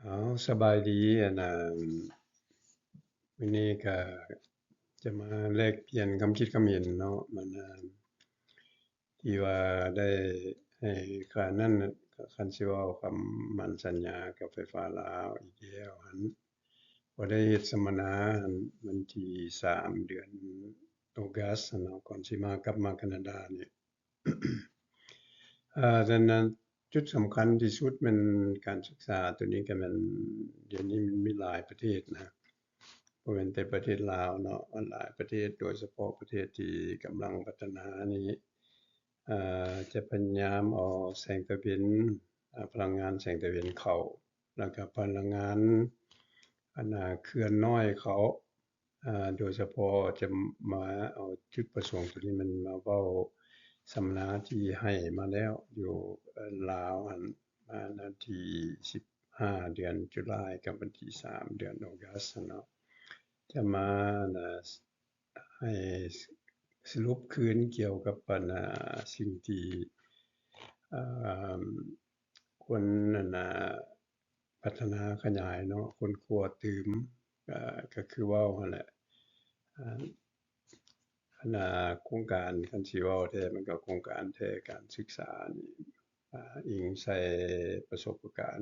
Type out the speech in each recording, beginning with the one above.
ເອົາ ສະບາຍດີ ອັນນ່າ ມື້ນີ້ກະຈະມາແລກປ່ຽນຄຳຄິດຄຳເຫັນເນາະ ມັນ ທີ່ວ່າໄດ້ໃຫ້ ຄານນັ້ນ ຄັນຊິເວົ້າຄຳໝັ້ນສັນຍາກັບໄຟຟ້າລາວອີກແລ້ວຫັ້ນ ບໍ່ໄດ້ເຮັດສຳມະນາຫັ້ນ ວັນທີສາມ ເດືອນໂອກັສຫັ້ນເນາະ ກ່ອນຊິມາ ກັບມາການາດານີ້. ເອີ ສະນັ້ນ ຈຸດສຳຄັນທີ່ສຸດແມ່ນການສຶກສາໂຕນີ້ກະແມ່ນ ດຽວນີ້ມັນມີຫຼາຍປະເທດນະ ບໍ່ແມ່ນແຕ່ປະເທດລາວເນາະ ຫຼາຍປະເທດ ໂດຍສະເພາະປະເທດທີ່ກຳລັງພັດທະນານີ້ ເອີ ຈະພະຍາຍາມເອົາແສງຕາເວັນ ເອີ ພະລັງງານແສງຕາເວັນເຂົ້າ ແລ້ວກະພະລັງງານ ອັນນ່າ ເຂື່ອນນ້ອຍເຂົ້າ ອາ ໂດຍສະເພາະຈະມາເອົາຈຸດປະສົງໂຕນີ້ ແມ່ນມາເວົ້າສຳມະນາທີ່ໃຫ້ມາແລ້ວຢູ່ ເອີ ລາວຫັ້ນ ມາວັນທີສິບຫ້າ ເດືອນຈຸລາຍ ກັບວັນທີສາມ ເດືອນໂອກັສເນາະ ຈະມາ ອັນນ່າ ໃຫ້ສະຫຼຸບຄືນກ່ຽວກັບ ອັນນ່າ ສິ່ງທີ່ ອາ ຄວນ ອັນນ່າ ພັດທະນາຂະຫຍາຍເນາະ ຄົ້ນຄວ້າຕື່ມ ກະ ກະຄືເວົ້າຫັ້ນແຫຼະ ອາ ອັນນ່າ ໂຄງການ ຄັນຊິເວົ້າແທ້ ມັນກະໂຄງການແທ້ ການສຶກສານີ້ ອາ ອີງໃສ່ປະສົບການ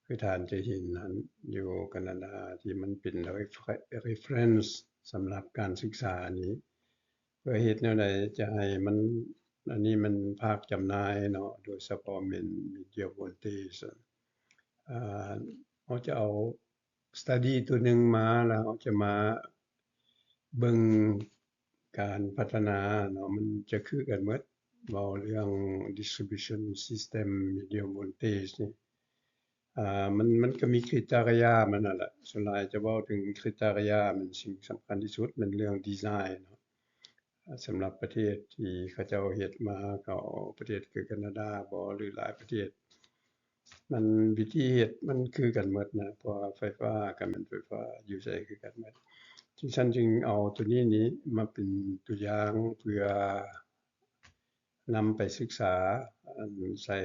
ຄືທ່ານຈະເຫັນຫັ້ນ ຢູ່ການາດາ ທີ່ມັນເປັນ refer- reference ສຳລັບການສຶກສານີ້ ເພື່ອເຮັດແນວໃດຈະໃຫ້ມັນ ອັນນີ້ມັນພາກຈຳໜ່າຍເນາະ ໂດຍສະເພາະແມ່ນ medium voltage ອາ ເຮົາຈະເອົາ study ໂຕໜຶ່ງມາ ແລ້ວເຮົາຈະມາເບິ່ງການພັດທະນາເນາະ ມັນຈະຄືກັນໝົດ ເວົ້າເລື່ອງ distribution system medium voltage ນີ້ ອາ ມັນ ມັນກະມີ criteria ມັນຫັ້ນແຫຼະ ສ່ວນຫຼາຍຈະເວົ້າເຖິງ criteria ແມ່ນສິ່ງສຳຄັນທີ່ສຸດ ແມ່ນເລື່ອງ design ເນາະ ສຳລັບປະເທດທີ່ເຂົາເຈົ້າເຮັດມາ ເຂົາ ປະເທດຄືການາດາບໍ ຫຼືຫຼາຍປະເທດ ມັນ ວິທີເຮັດມັນຄືກັນໝົດນະ ເພາະວ່າໄຟຟ້າກະແມ່ນໄຟຟ້າຢູ່ໃສຄືກັນໝົດ ຈັ່ງຊັ້ນຈຶ່ງເອົາໂຕນີ້ນີ້ມາເປັນຕົວຢ່າງ ເພື່ອນຳໄປສຶກສາ ອັນ ໃສ່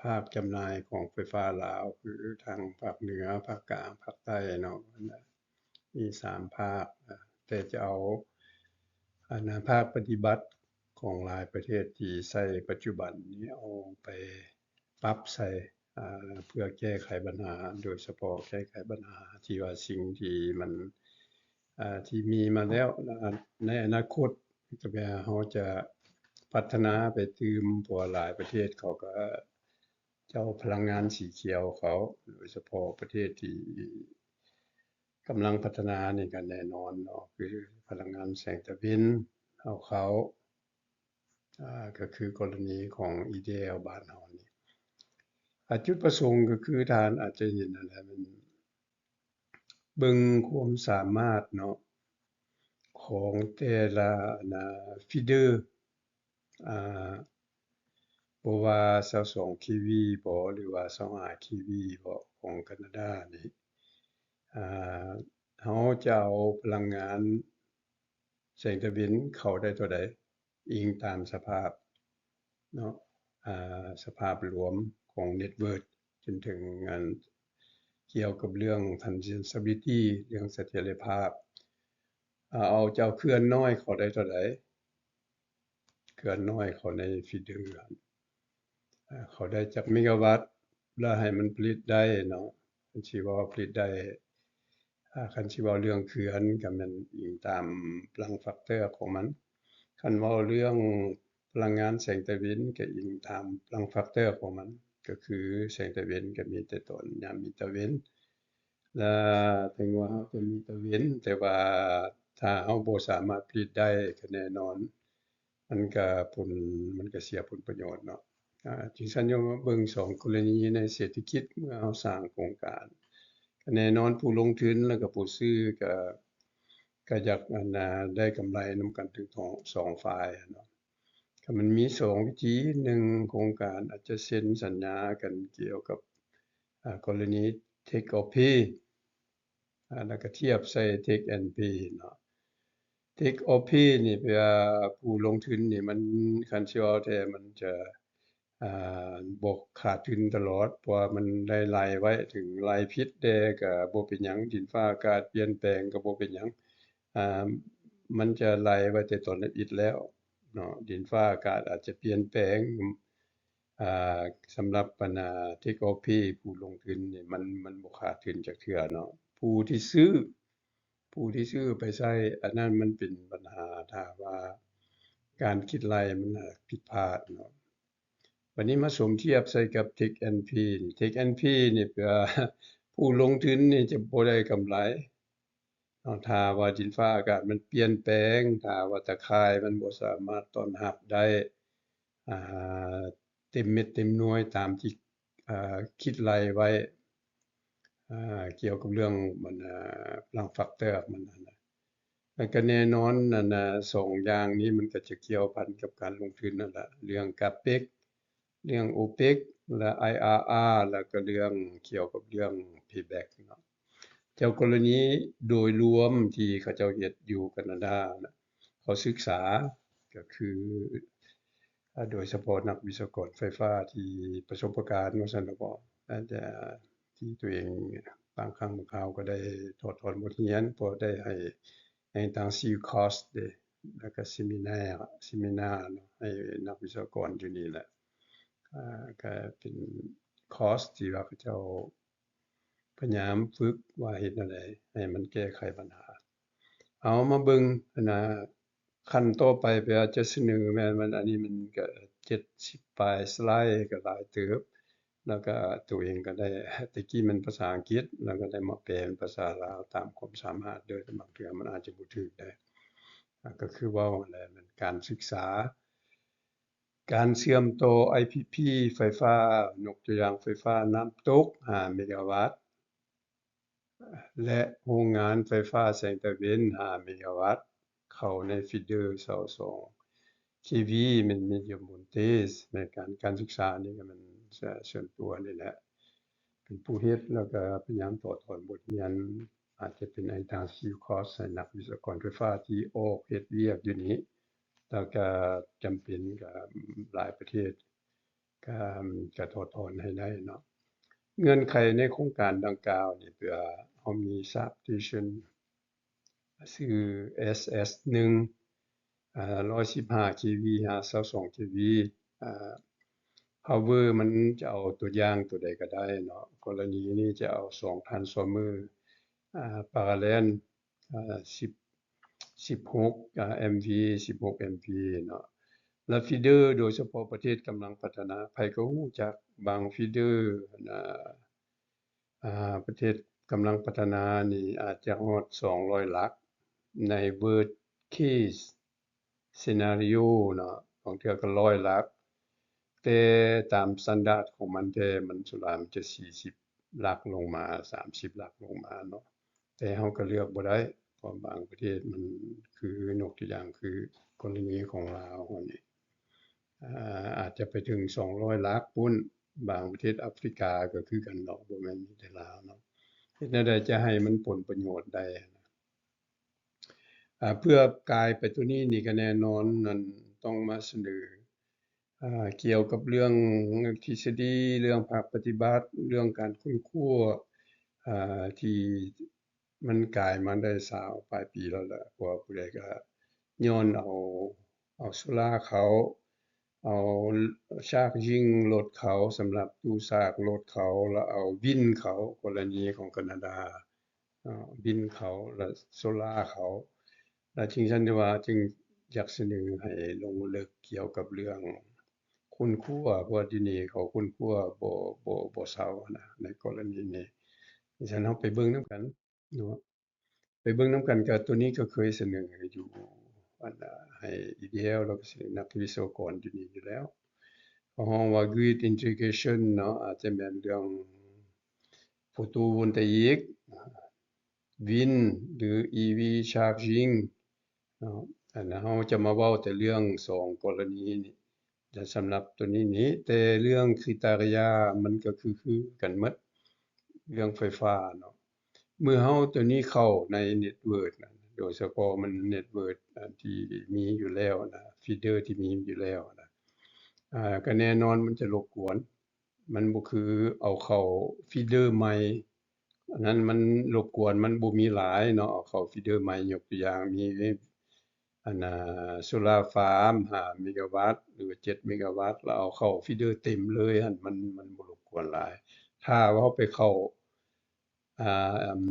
ພາກຈຳໜ່າຍຂອງໄຟຟ້າລາວ ຄືທາງພາກເໜືອ ພາກກາງ ພາກໃຕ້ເນາະ ມີສາມພາກ ແຕ່ຈະເອົາ ອັນນາ ພາກປະຕິບັດຂອງຫຼາຍປະເທດທີ່ໃຊ້ປັດຈຸບັນນີ້ ເອົາໄປປັບໃສ່ ອາ ເພື່ອແກ້ໄຂບັນຫາ ໂດຍສະເພາະແກ້ໄຂບັນຫາທີ່ວ່າສິ່ງທີ່ມັນ ອາ ທີ່ມີມາແລ້ວ ໃນອະນາຄົດ ກະແປວ່າເຮົາຈະພັດທະນາໄປຕື່ມ ເພາະວ່າຫຼາຍປະເທດເຂົາກະເຈົ້າພະລັງງານສີຂຽວເຂົາ ໂດຍສະເພາະປະເທດທີ່ກຳລັງພັດທະນານີ້ກະແນ່ນອນເນາະ ຄືພະລັງງານແສງຕາເວັນເອົາເຂົ້າ ອາ ກະຄືກໍລະນີຂອງອີແດວບ້ານເຮົານີ້ ອາ ຈຸດປະສົງກະຄືທ່ານອາດຈະເຫັນຫັ້ນແຫຼະ ແມ່ນ ເບິ່ງຄວາມສາມາດເນາະ ຂອງແຕ່ລະ ອັນນາ feeder ອາ ບໍ່ວ່າຊາວສອງ KV ບໍ ຫຼືວ່າຊາວຫ້າ KV ບໍ ຂອງການາດານີ້ ອາ ເຮົາຈະເອົາພະລັງງານ ແສງຕາເວັນເຂົ້າໄດ້ເທົ່າໃດ ອີງຕາມສະພາບເນາະ ອາ ສະພາບລວມຂອງ network ຈົນເຖິງອັນ ກ່ຽວກັບເລື່ອງ transient stability ເລື່ອງສະຖຽນລະພາບ ອາ ເອົາ ຈະເອົາເຂື່ອນນ້ອຍເຂົ້າໄດ້ເທົ່າໃດ ເຂື່ອນນ້ອຍເຂົ້າໃນ feeder ເຂົ້າໄດ້ຈັກເມກາວັດ ແລ້ວໃຫ້ມັນຜະລິດໄດ້ເນາະ ຄັນຊິເວົ້າຜະລິດໄດ້ ອາ ຄັນຊິເວົ້າເລື່ອງເຂື່ອນກະແມ່ນອີງຕາມພະລັງແຟັກເຕີຂອງມັນ ຄັນເວົ້າເລື່ອງພະລັງງານແສງຕາເວັນກະອີງຕາມພະລັງແຟັກເຕີຂອງມັນ ກະຄືແສງຕາເວັນກະມີແຕ່ຕອນຍາມມີຕາເວັນ ແລະ ເຖິງວ່າເຮົາຈະມີຕາເວັນ ແຕ່ວ່າຖ້າເຮົາບໍ່ສາມາດຜະລິດໄດ້ກະແນ່ນອນ ມັນກະຜົນ ມັນກະເສຍຜົນປະໂຫຍດເນາະ ອາ ຈຶ່ງຊັ້ນ ເຮົາມາເບິ່ງສອງກໍລະນີໃນເສດຖະກິດ ເມື່ອເຮົາສ້າງໂຄງການ ກະແນ່ນອນຜູ້ລົງທຶນ ແລະກະຜູ້ຊື້ກະ ກະຢາກ ອັນນາ ໄດ້ກຳໄລນຳກັນທັງສອງ ສອງຝ່າຍເນາະ ກະມັນມີສອງວິທີ ໜຶ່ງ ໂຄງການອາດຈະເຊັນສັນຍາກັນກ່ຽວກັບ ອາ ກໍລະນີ take or pay ອາ ແລ້ວກະທຽບໃສ່ take and pay ເນາະ take or pay ນີ້ແປວ່າຜູ້ລົງທຶນນີ້ມັນ ຄັນຊິເວົ້າແທ້ມັນຈະ ອ່າ ບໍ່ຂາດທຶນຕະຫຼອດ ເພາະວ່າມັນໄດ້ໄລ່ໄວ້ ເຖິງໄລ່ຜິດແດ່ກໍບໍ່ເປັນຫຍັງ, ດິນຟ້າອາກາດປ່ຽນແປງກໍບໍ່ເປັນຫຍັງ, ອ່າ ມັນຈະໄລ່ໄວ້ແຕ່ຕອນທຳອິດແລ້ວເນາະ, ດິນຟ້າອາກາດອາດຈະປ່ຽນແປງ ອ່າ ສຳລັບບັນດາ take or pay ຜູ້ລົງທຶນນີ້ ມັນ ມັນບໍ່ຂາດທຶນຈັກເທື່ອເນາະ. ຜູ້ທີ່ຊື້ ຜູ້ທີ່ຊື້ໄປໃຊ້ ອັນນັ້ນມັນເປັນບັນຫາ ຖ້າວ່າການຄິດໄລ່ມັນຫາກຜິດພາດເນາະ. ບັດນີ້ມາສົມທຽບໃສ່ກັບ take and pay ນີ້ take and pay ນີ້ແປວ່າ ຜູ້ລົງທຶນນີ້ຈະບໍ່ໄດ້ກຳໄລເນາະ ຖ້າວ່າດິນຟ້າອາກາດມັນປ່ຽນແປງ, ຖ້າວ່າຕາຂ່າຍມັນບໍ່ສາມາດຕ້ອນຮັບໄດ້ ອ່າ ເຕັມເມັດເຕັມໜ່ວຍຕາມທີ່ ອ່າ ຄິດໄລ່ໄວ້ ອ່າ ກ່ຽວກັບເລື່ອງມັນ ອ່າ ພະລັງຟາກເຕີມັນຫັ້ນນະ. ແລ້ວກໍແນ່ນອນ ອັນນ່າ ສອງຢ່າງນີ້ມັນກໍຈະກ່ຽວພັນກັບການລົງທຶນນັ້ນລະ, ເລື່ອງ CAPEX ເລື່ອງ OPEX ແລະ IRR ແລ້ວກໍເລື່ອງ ກ່ຽວກັບເລື່ອງ Payback ເນາະ. ແຕ່ກໍລະນີໂດຍລວມທີ່ເຂົາເຈົ້າເຮັດຢູ່ການາດານະ ເຂົາສຶກສາ ກໍຄື ອາ ໂດຍສະເພາະນັກວິສະວະກອນໄຟຟ້າທີ່ປະສົບປະການວ່າຊັ້ນເນາະ, ອາດຈະທີ່ຕົວເອງບາງຄັ້ງບາງຄາວກໍໄດ້ຖອດຖອນບົດຮຽນ ເພາະໄດ້ໃຫ້ ໃຫ້ທາງ Silk Course ເດ້ ແລ້ວກໍ Seminar Seminar ເນາະ ໃຫ້ນັກວິສະວະກອນຢູ່ນີ້ແຫຼະ ອາ ກໍເປັນຄອສທີ່ວ່າເຂົາເຈົ້າ ພະຍາຍາມຝຶກວ່າເຮັດແນວໃດໃຫ້ມັນແກ້ໄຂບັນຫາ. ເອົາມາເບິ່ງ ອັນນ່າ ຂັ້ນຕໍ່ໄປ ເພື່ອຈະສະເໜີແມ່ນ ມັນ ອັນນີ້ມັນກະເຈັດສິບປາຍສະໄລ ກະຫຼາຍເຕີບ ແລ້ວກະໂຕເອງກະໄດ້ ແຕ່ກີ້ມັນພາສາອັງກິດ ແລ້ວກະໄດ້ມາແປເປັນພາສາລາວຕາມຄວາມສາມາດເດີ ແຕ່ບາງເທື່ອມັນອາດຈະບໍ່ຖືກໄດ໋. ອາ ກະຄືເວົ້າຫັ້ນແຫຼະ ແມ່ນການສຶກສາ ການເຊື່ອມຕໍ່ ໄອພີພີ ໄຟຟ້າ ຍົກຕົວຢ່າງໄຟຟ້ານ້ຳຕົກຫ້າເມກາວັດ ແລະ ໂຮງງານໄຟຟ້າແສງຕາເວັນຫ້າເມກາວັດ ເຂົ້າໃນຟີດເດີຊາວສອງເຄວີ ແມ່ນ medium voltage ແມ່ນການ ການສຶກສານີ້ກໍແມ່ນ ເອີ ສ່ວນຕົວນີ້ແຫຼະ ເປັນຜູ້ເຮັດ ແລ້ວກໍພະຍາຍາມຖອດຖອນບົດຮຽນ ອາດຈະເປັນໃຫ້ທາງ Silk Course ໃຫ້ນັກວິສະວະກອນໄຟຟ້າທີ່ອອກເຮັດວຽກຢູ່ນີ້ ແລ້ວກໍຈຳເປັນກໍຫຼາຍປະເທດກໍ ກໍຖອດຖອນໃຫ້ໄດ້ເນາະ. ເງື່ອນໄຂໃນໂຄງການດັ່ງກ່າວນີ້ ເພື່ອເຮົາມີ substation ຊື່ ເອສເອສໜຶ່ງ ອາ ຮ້ອຍສິບຫ້າເຄວີ ຫາ ຊາວສອງເຄວີ ອາ power ມັນຈະເອົາຕົວຢ່າງຕົວໃດກໍໄດ້ເນາະ, ກໍລະນີນີ້ຈະເອົາສອງ transformer ອາ parallel ອາ ສິບ ສິບຫົກ ອາ ເອັມວີ ສິບຫົກ ເອັມວີ ເນາະ ແລະ feeder ໂດຍສະເພາະປະເທດກຳລັງພັດທະນາ ໃຜກໍຮູ້ຈັກບາງ feeder ນະ ອາ ປະເທດກຳລັງພັດທະນານີ້ອາດຈະຮອດສອງຮ້ອຍຫຼັກ ໃນ worst case scenario ເນາະ, ບາງເທື່ອກໍຮ້ອຍຫຼັກ ແຕ່ຕາມສະຕານດາດຂອງມັນແທ້ ມັນສ່ວນຫຼາຍມັນຈະສີ່ສິບຫຼັກລົງມາ ສາມສິບຫຼັກລົງມາເນາະ, ແຕ່ເຮົາກໍເລືອກບໍ່ໄດ້ ເພາະບາງປະເທດມັນ ຄືຍົກຕົວຢ່າງຄືກໍລະນີຂອງລາວເຮົານີ້ ອາ ອາດຈະໄປເຖິງສອງຮ້ອຍຫຼັກພຸ້ນ, ບາງປະເທດອາຟຣິກາກໍຄືກັນເນາະ ບໍ່ແມ່ນມີແຕ່ລາວເນາະ, ເຮັດແນວໃດຈະໃຫ້ມັນຜົນປະໂຫຍດໄດ້ ອາ ເພື່ອກາຍໄປໂຕນີ້ນີ້ກໍແນ່ນອນ ນັ້ນຕ້ອງມາສະເໜີ ອາ ກ່ຽວກັບເລື່ອງທິດສະດີ ເລື່ອງພາກປະຕິບັດ ເລື່ອງການຄົ້ນຄວ້າ ອາ ທີ່ ມັນກາຍມາໄດ້ຊາວປາຍປີແລ້ວລະ, ເພາະວ່າຜູ້ໃດກໍຍ້ອນເອົາ ເອົາໂຊລາເຂົາ ເອົາຊາກຈິງລົດເຂົາ ສຳລັບຕູ້ຊາກລົດເຂົາ ແລ້ວເອົາວິນເຂົາ ກໍລະນີຂອງການາດາເນາະ ວິນເຂົາ ແລະ ໂຊລາເຂົາ ແລະ ຈຶ່ງຊັ້ນໄດ້ວ່າ ຈຶ່ງຢາກສະເໜີໃຫ້ລົງເລິກກ່ຽວກັບເລື່ອງຄົ້ນຄວ້າ ເພາະວ່າດຽວນີ້ເຂົາຄົ້ນຄວ້າບໍ່ ບໍ່ ບໍ່ເຊົານະ ໃນກໍລະນີນີ້. ຊັ້ນເຮົາໄປເບິ່ງນຳກັນ ເນາະ ໄປເບິ່ງນຳກັນ. ກໍໂຕນີ້ກໍເຄີຍສະເໜີຢູ່ ອັນ ໃຫ້ EDL ແລ້ວກໍສະເໜີນັກວິສະວະກອນຢູ່ນີ້ຢູ່ແລ້ວ. ເຂົາຮ້ອງວ່າ grid integration ເນາະ, ອາດຈະແມ່ນເລື່ອງ photovoltaic, wind ຫຼື EV charging ເນາະ. ອັນເຮົາຈະມາເວົ້າແຕ່ເລື່ອງສອງກໍລະນີນີ້ ແລະ ສຳລັບໂຕນີ້ນີ້ ແຕ່ເລື່ອງ criteria ມັນກໍຄື ຄືກັນໝົດ ເລື່ອງໄຟຟ້າເນາະ. ເມື່ອເຮົາໂຕນີ້ເຂົ້າໃນ network ນະ ໂດຍສະເພາະມັນ network ອັນທີ່ມີຢູ່ແລ້ວນະ feeder ທີ່ມີຢູ່ແລ້ວນະ, ອ່າ ກໍແນ່ນອນມັນຈະລົບກວນ ມັນບໍ່ຄືເອົາເຂົ້າຟີເດີໃໝ່ ອັນນັ້ນມັນລົບກວນ ມັນບໍ່ມີຫຼາຍເນາະ ເອົາເຂົ້າຟີເດີໃໝ່ ຍົກຕົວຢ່າງມີ ອັນນ່າ ໂຊລາຟາມ ຫ້າເມກາວັດ ຫຼືວ່າເຈັດເມກາວັດ ແລ້ວເອົາເຂົ້າຟີເດີເຕັມເລີຍຫັ້ນ ມັນ ມັນບໍ່ລົບກວນຫຼາຍ. ຖ້າວ່າເຮົາໄປເຂົ້າ ອ່າ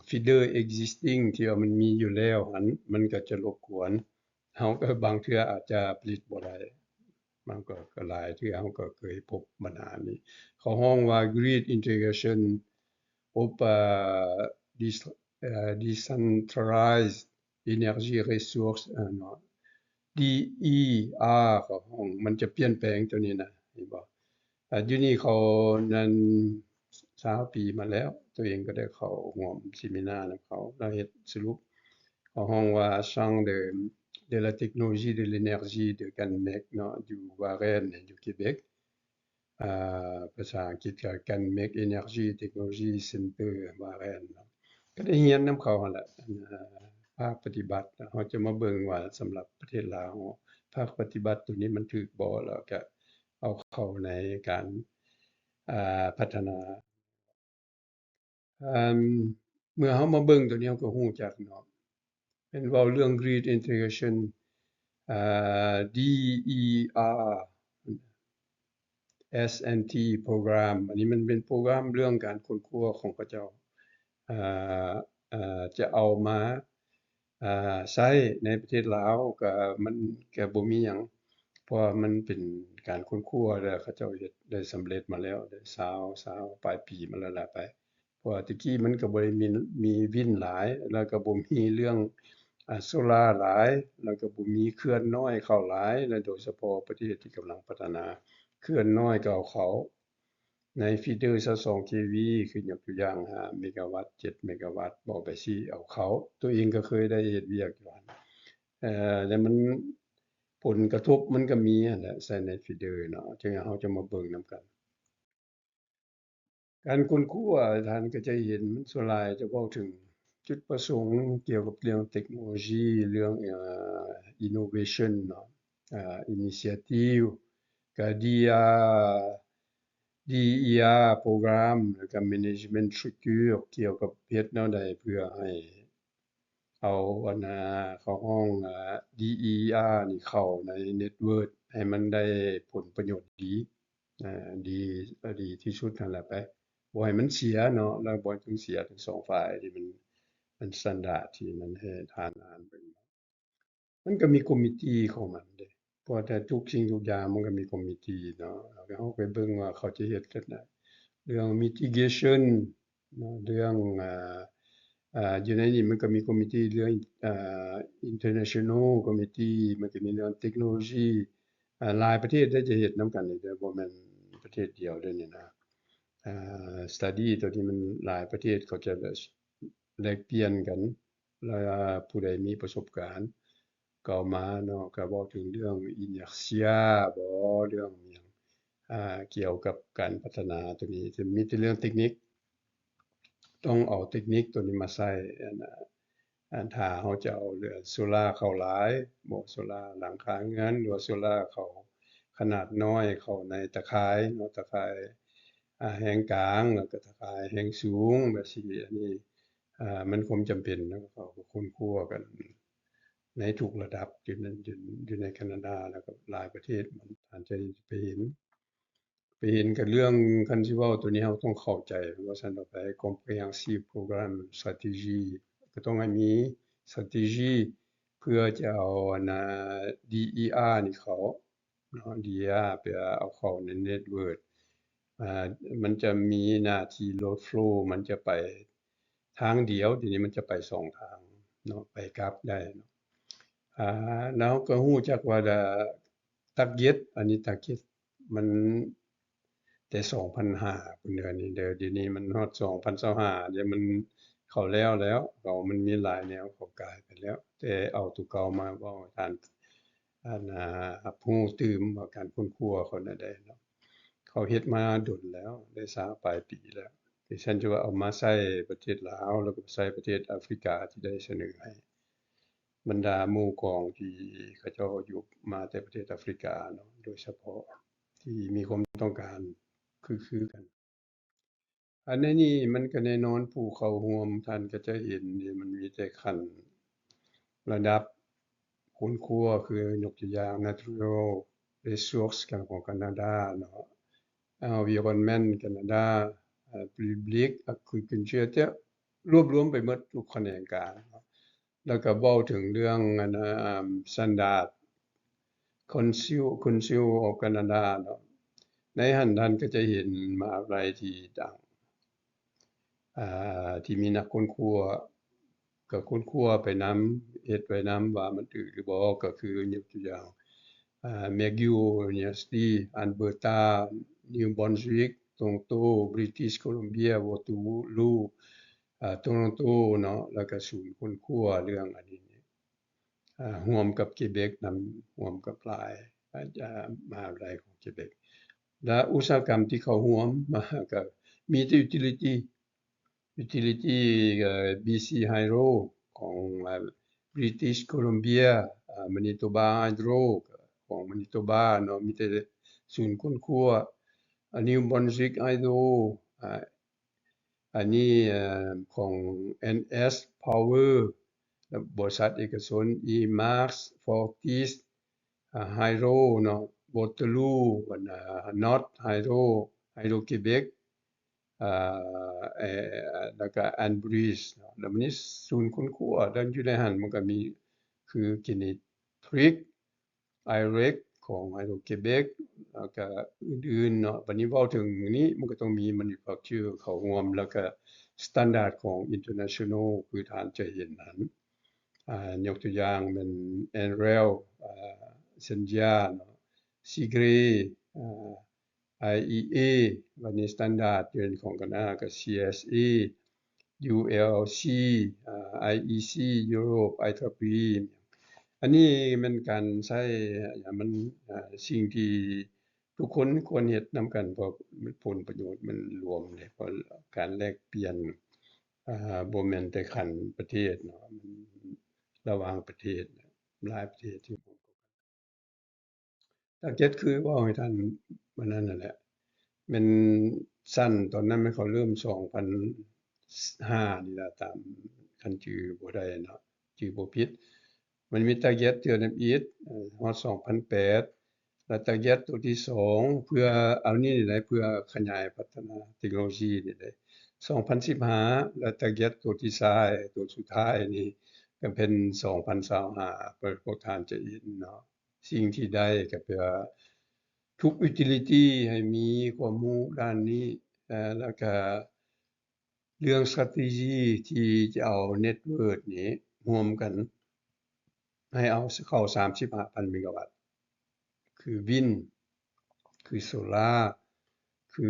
ຟີເດີ existing ທີ່ວ່າມັນມີຢູ່ແລ້ວຫັ້ນ ມັນກໍຈະລົບກວນ ເຮົາກໍບາງເທື່ອອາດຈະຜະລິດບໍ່ໄດ້ ມັນກໍ ກໍຫຼາຍເທື່ອເຮົາກໍເຄີຍພົບບັນຫານີ້ ເຂົາຮ້ອງວ່າ grid integration of, uh, dis-, uh, decentralized energy resource ເນາະ DER ເຂົາຮ້ອງ ມັນຈະປ່ຽນແປງຕົວນີ້ນະ ເຫັນບໍ່? ອ່າ ຢູ່ນີ້ເຂົານັ້ນ ຊາວປີມາແລ້ວ ຕົວເອງກໍໄດ້ເຂົ້າຮ່ວມເສມິນານຳເຂົາ ລາວເຮັດສະຫຼຸບ ເຂົາຮ້ອງວ່າ Champ de, de la technologie de l'énergie de Canmech ເນາະ ຢູ່ວາແຣນ ຢູ່ເກເບັກ ອ່າ ພາສາອັງກິດກໍ Canmech Energy Technology Center ວາແຣນເນາະ ກໍໄດ້ຮຽນນຳເຂົາຫັ້ນແຫຼະ ອັນ ອ່າ ພາກປະຕິບັດ ເຮົາຈະມາເບິ່ງວ່າສຳລັບປະເທດລາວ ພາກປະຕິບັດຕົວນີ້ມັນຖືກບໍ່ ແລ້ວກໍເອົາເຂົ້າໃນການ ອ່າ ພັດທະນາ ເອີ່ມ ເມື່ອເຮົາມາເບິ່ງຕົວນີ້ ເຮົາກໍຮູ້ຈັກເນາະ ເຫັນເວົ້າເລື່ອງ grid integration ອ່າ DER S and T program ອັນນີ້ມັນເປັນໂປຣແກຣມເລື່ອງການຄົ້ນຄວ້າຂອງເຂົາເຈົ້າ ເອີ່ ເອີ່ ຈະເອົາມາ ອ່າ ໃຊ້ໃນປະເທດລາວ ກໍ ມັນກໍບໍ່ມີຫຍັງ ເພາະວ່າມັນເປັນການຄົ້ນຄວ້າ ແລ້ວເຂົາເຈົ້າເຮັດໄດ້ສຳເລັດມາແລ້ວ ໄດ້ຊາວ ຊາວປາຍປີມາແລ້ວລະໄປ ເພາະວ່າແຕ່ກີ້ມັນກໍບໍ່ໄດ້ມີ ມີວິນຫຼາຍ ແລ້ວກໍບໍ່ມີເລື່ອງ ອ່າ ໂຊລາຫຼາຍ ແລ້ວກໍບໍ່ມີເຂື່ອນນ້ອຍເຂົ້າຫຼາຍ ແລະ ໂດຍສະເພາະປະເທດທີ່ກຳລັງພັດທະນາ ເຂື່ອນນ້ອຍກໍເອົາເຂົ້າ ໃນຟີເດີຊາວສອງເຄວີ ຄືຍົກຕົວຢ່າງ ຫ້າເມກາວັດ ເຈັດເມກາວັດ ເວົ້າໄປຊີ້ ເອົາເຂົ້າ ຕົວເອງກໍເຄີຍໄດ້ເຮັດວຽກຢູ່ຫັ້ນ ເອີ່ ແຕ່ມັນ ຜົນກະທົບມັນກໍມີຫັ້ນແຫຼະ ໃສ່ໃນຟີເດີເນາະ ຈັ່ງເຮົາຈະມາເບິ່ງນຳກັນ. ການຄົ້ນຄວ້າ ທ່ານກໍຈະເຫັນ ສ່ວນຫຼາຍຈະເວົ້າເຖິງຈຸດປະສົງກ່ຽວກັບເລື່ອງເຕັກໂນໂລຊີ ເລື່ອງ ເອີ່ innovation ເນາະ ອ່າ initiative ກະ DR DER program ແລ້ວກະ management structure ກ່ຽວກັບເຮັດແນວໃດເພື່ອໃຫ້ເອົາ ອັນນ່າ ເຂົາຮ້ອງ ອາ DER ນີ້ເຂົ້າໃນ network ໃຫ້ມັນໄດ້ຜົນປະໂຫຍດດີ ອາ ດີ ດີທີ່ສຸດຫັ້ນແຫຼະໄປ ບໍ່ໃຫ້ມັນເສຍເນາະ ແລ້ວບໍ່ໃຫ້ເສຍທັງສອງຝ່າຍ ທີ່ມັນ ມັນ standard ທີ່ມັນໃຫ້ທ່ານອ່ານເບິ່ງ. ມັນກໍມີຄອມມິດຕີ້ຂອງມັນເດ້ ເພາະວ່າແຕ່ທຸກສິ່ງທຸກຢ່າງມັນກໍມີຄອມມິດຕີ້ເນາະ ເຮົາໄປເບິ່ງວ່າເຂົາຈະເຮັດຈັ່ງໃດ ເລື່ອງ mitigation ເນາະ ເລື່ອງ ອາ ອາ ຢູ່ໃນນີ້ມັນກໍມີຄອມມິດຕີ້ເລື່ອງ ອາ international committee ມັນກໍມີເລື່ອງເຕັກໂນໂລຊີ ອາ ຫຼາຍປະເທດເດ້ຈະເຮັດນຳກັນນີ້ເດ້ ບໍ່ແມ່ນປະເທດດຽວເດ້ນີ້ນະ ອາ study ຕົວນີ້ມັນຫຼາຍປະເທດເຂົາຈະ ແລກປ່ຽນກັນ ແລ້ວຜູ້ໃດມີປະສົບການກໍເອົາມາເນາະ ກໍເວົ້າເຖິງເລື່ອງ inertia ບໍ ເລື່ອງຫຍັງ ອາ ກ່ຽວກັບການພັດທະນາຕົວນີ້ ຈະມີແຕ່ເລື່ອງເຕັກນິກ ຕ້ອງເອົາເຕັກນິກຕົວນີ້ມາໃຊ້ ອັນ ອັນ ຖ້າເຮົາຈະເອົາເລື່ອງໂຊລາເຂົ້າຫຼາຍ ບໍ່ ໂຊລາຫຼັງຄາເຮືອນ ຫຼືວ່າໂຊລາເຂົ້າຂະໜາດນ້ອຍ ເຂົ້າໃນຕາຂ່າຍເນາະ ຕາຂ່າຍ ອາ ແຮງກາງ ແລ້ວກໍຕາຂ່າຍແຮງສູງ ແບບຊີ້ ອັນນີ້ ອາ ມັນຄວາມຈຳເປັນ ແລ້ວເຂົາກໍຄົ້ນຄວ້າກັນໃນທຸກລະດັບ ຢູ່ໃນ ຢູ່ ຢູ່ໃນການາດາ ແລ້ວກໍຫຼາຍປະເທດ ມັນ ທ່ານຈະໄປເຫັນ ໄປເຫັນກັບເລື່ອງ ຄັນຊິເວົ້າຕົວນີ້ເຮົາຕ້ອງເຂົ້າໃຈ ວ່າຊັ້ນເຖາະ ໄປ comprehensive program strategy ກໍຕ້ອງໃຫ້ມີ strategy ເພື່ອຈະເອົາ ອັນນ່າ DER ນີ້ເຂົ້າ ເນາະ DER ເພື່ອເອົາເຂົ້າໃນ network ອາ ມັນຈະມີໜ້າທີ່ load flow ມັນຈະໄປທາງດຽວ ດຽວນີ້ມັນຈະໄປສອງທາງເນາະ ໄປກັບໄດ້ເນາະ ອາ ແລ້ວເຮົາກໍຮູ້ຈັກວ່າ target ອັນນີ້ target ມັນແຕ່ສອງພັນຫ້າພຸ້ນເດີ ນີ້ເດີ ດຽວນີ້ມັນຮອດສອງພັນຊາວຫ້າ ດຽວມັນ ເຂົາແລ້ວແລ້ວ ເຂົາ ມັນມີຫຼາຍແນວ ເຂົາກາຍໄປແລ້ວ ແຕ່ເອົາຕົວເກົ່າມາເວົ້າໃຫ້ທ່ານ ອັນ ອາ ຮັບຮູ້ຕື່ມວ່າການຄົ້ນຄວ້າເຂົາແນວໃດເນາະ ເຂົາເຮັດມາດົນແລ້ວ ໄດ້ຊາວປາຍປີແລ້ວ ດິສັນຈະວ່າເອົາມາໃສ່ປະເທດລາວ ແລ້ວກໍໃສ່ປະເທດອາຟຣິກາທີ່ໄດ້ສະເໜີໃຫ້ບັນດາໝູ່ກອງທີ່ເຂົາເຈົ້າຢູ່ມາແຕ່ປະເທດອາຟຣິກາເນາະ ໂດຍສະເພາະ ທີ່ມີຄວາມຕ້ອງການຄືໆກັນ. ອັນໃນນີ້ມັນກໍແນ່ນອນ ຜູ້ເຂົ້າຮ່ວມທ່ານກໍຈະເຫັນນີ້ ມັນມີແຕ່ຂັ້ນລະດັບຄົ້ນຄວ້າ ຄືຍົກຕົວຢ່າງ Natural Resource ຂອງການາດາເນາະ, Environment ການາດາ, ເອີ Public Agriculture ຈະລວບລວມໄປໝົດທຸກຂະແໜງການເນາະ. ແລ້ວກໍເວົ້າເຖິງເລື່ອງອັນ Standard Council Council of Canada ເນາະ. ໃນຫັ້ນທ່ານກໍຈະເຫັນມະຫາວິທະຍາໄລທີ່ຕັ້ງ ອ່າ ທີ່ມີນັກຄົ້ນຄວ້າ ກໍຄົ້ນຄວ້າໄປນຳ ເຮັດໄວ້ນຳວ່າມັນຖືກຫຼືບໍ່ ກໍຄືຍົກຕົວຢ່າງ ອ່າ McGill University Alberta New Brunswick Toronto British Columbia Waterloo ອ່າ Toronto ເນາະ ແລ້ວກໍສູນຄົ້ນຄວ້າເລື່ອງອັນນີ້ ອ່າ ຮ່ວມກັບ Quebec ນຳ ຮ່ວມກັບຫຼາຍ ອ່າ ມະຫາວິທະຍາໄລຂອງ Quebec ແລະ ອຸດສາຫະກຳທີ່ເຂົ້າຮ່ວມ ກໍມີແຕ່ utility utility ກໍ BC Hydro ຂອງ British Columbia, Manitoba Hydro ຂອງ Manitoba ເນາະ, ມີແຕ່ສູນຄົ້ນຄວ້າ New Brunswick Hydro, ອັນນີ້ຂອງ NS Power ແລະ ບໍລິສັດເອກະຊົນ Imax Fortis Hydro ເນາະ, Waterloo North Hydro, Hydro-Québec ແລ້ວກໍ Enbridge ເນາະ. ແລ້ວບັດນີ້ສູນຄົ້ນຄວ້າ ແລ້ວຢູ່ໃນຫັ້ນມັນກໍມີຄື Genetrix IREX ຂອງ Hydro-Québec ແລ້ວກະອື່ນໆເນາະ. ບັດນີ້ເວົ້າເຖິງນີ້ ມັນກໍຕ້ອງມີ manufacture ເຂົ້າຮ່ວມ ແລ້ວກະ standard ຂອງ international ຄືທ່ານຈະເຫັນຫັ້ນ ອ່າ ຍົກຕົວຢ່າງແມ່ນ ANREL, ອ່າ Senja ເນາະ, Seagray, ອ່າ IEA ບັດນີ້ standard ເປັນຂອງການາ ກໍ CSA, ULC, ອ່າ IEC Europe, IEEE. ອັນນີ້ແມ່ນການໃຊ້ ມັນ ອ່າ ສິ່ງທີ່ທຸກຄົນຄວນເຮັດນຳກັນ ເພາະຜົນປະໂຫຍດມັນລວມເດ້ ເພາະການແລກປ່ຽນ ອ່າ ບໍ່ແມ່ນແຕ່ຂັ້ນປະເທດເນາະ, ມັນລະຫວ່າງປະເທດ ຫຼາຍປະເທດທີ່ target ຄືເວົ້າໃຫ້ທ່ານມື້ນັ້ນນັ້ນແຫຼະ ແມ່ນຊັ້ນຕອນນັ້ນແມ່ນເຂົາເລີ່ມສອງພັນຫ້ານີ້ລະ ຕາມ ຄັນຈື່ບໍ່ໄດ້ເນາະ ຈື່ບໍ່ຜິດ ມັນມີ target ເທື່ອທຳອິດ ເອີ ຮອດສອງພັນແປດ ແລະ target ໂຕທີສອງ ເພື່ອເອົານີ້ນີ້ແຫຼະ ເພື່ອຂະຫຍາຍພັດທະນາເຕັກໂນໂລຊີນີ້ແຫຼະ ສອງພັນສິບຫ້າ ແລະ target ໂຕທີ່ຊາຍ ໂຕສຸດທ້າຍນີ້ກໍເປັນສອງພັນຊາວຫ້າ ພວກທ່ານຈະເຫັນເນາະ. ສິ່ງທີ່ໄດ້ກໍແປວ່າທຸກ utility ໃຫ້ມີຄວາມຮູ້ດ້ານນີ້ ແລ້ວກະເລື່ອງ strategy ທີ່ຈະເອົາ network ນີ້ຮ່ວມກັນ ໃຫ້ເອົາເຂົ້າສາມສິບຫ້າພັນເມກາວັດ ຄື wind ຄື solar ຄື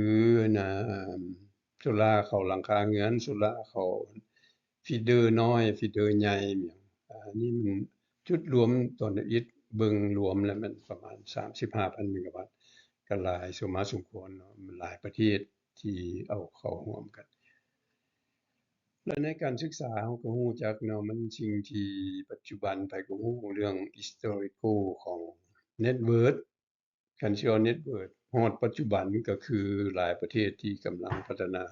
solar ເຂົ້າຫຼັງຄາເຮືອນ solar ເຂົ້າ feeder ນ້ອຍ feeder ໃຫຍ່ ອັນນີ້ມັນຈຸດລວມຕອນທຳອິດ ເບິ່ງລວມແລ້ວແມ່ນປະມານສາມສິບຫ້າພັນເມກາວັດ ກໍຫຼາຍສົມມາສົມຄວນເນາະ ມັນຫຼາຍປະເທດທີ່ເອົາເຂົ້າຮ່ວມກັນ ແລະ ໃນການສຶກສາເຮົາກໍຮູ້ຈັກເນາະ ມັນສິ່ງທີ່ປັດຈຸບັນໃຜກໍຮູ້ເລື່ອງ historical ຂອງ network ຄັນຊິເວົ້າ network ຮອດປັດຈຸບັນກໍຄືຫຼາຍປະເທດທີ່ກຳລັງພັດທະນາ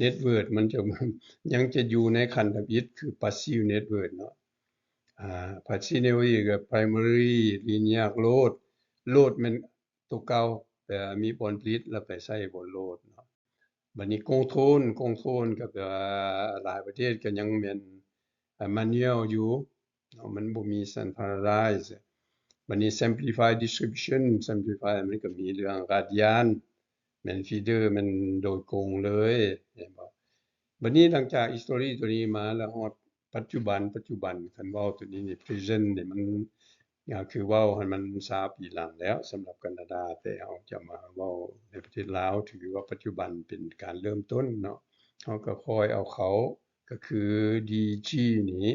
network ມັນຈະ ຍັງຈະຢູ່ໃນຂັ້ນທຳອິດຄື passive network ເນາະ ອາ passive network ກໍ primary linear load load ແມ່ນໂຕເກົ່າ ແຕ່ມີບ່ອນຜະລິດແລ້ວໄປໃຊ້ບ່ອນ load ເນາະ. ບັດນີ້ control control ກໍແປວ່າຫຼາຍປະເທດກໍຍັງແມ່ນ manual ຢູ່ເນາະ ມັນບໍ່ມີ centralize. ບັດນີ້ simplify distribution simplify ມັນກໍມີເລື່ອງ gradient ແມ່ນ feeder ແມ່ນໂດຍກົງເລີຍ ເຫັນບໍ່? ບັດນີ້ຫຼັງຈາກ history ຕົວນີ້ມາແລ້ວ ຮອດປັດຈຸບັນ ປັດຈຸບັນ ຄັນເວົ້າຕົວນີ້ນີ້ present ນີ້ ມັນ ກໍຄືເວົ້າໃຫ້ມັນຊາວປີຫຼັງແລ້ວ ສຳລັບການາດາ ແຕ່ເຮົາຈະມາເວົ້າໃນປະເທດລາວ ຖືວ່າປັດຈຸບັນເປັນການເລີ່ມຕົ້ນເນາະ ເຮົາກໍຄ່ອຍເອົາເຂົ້າ ກໍຄື DG ນີ້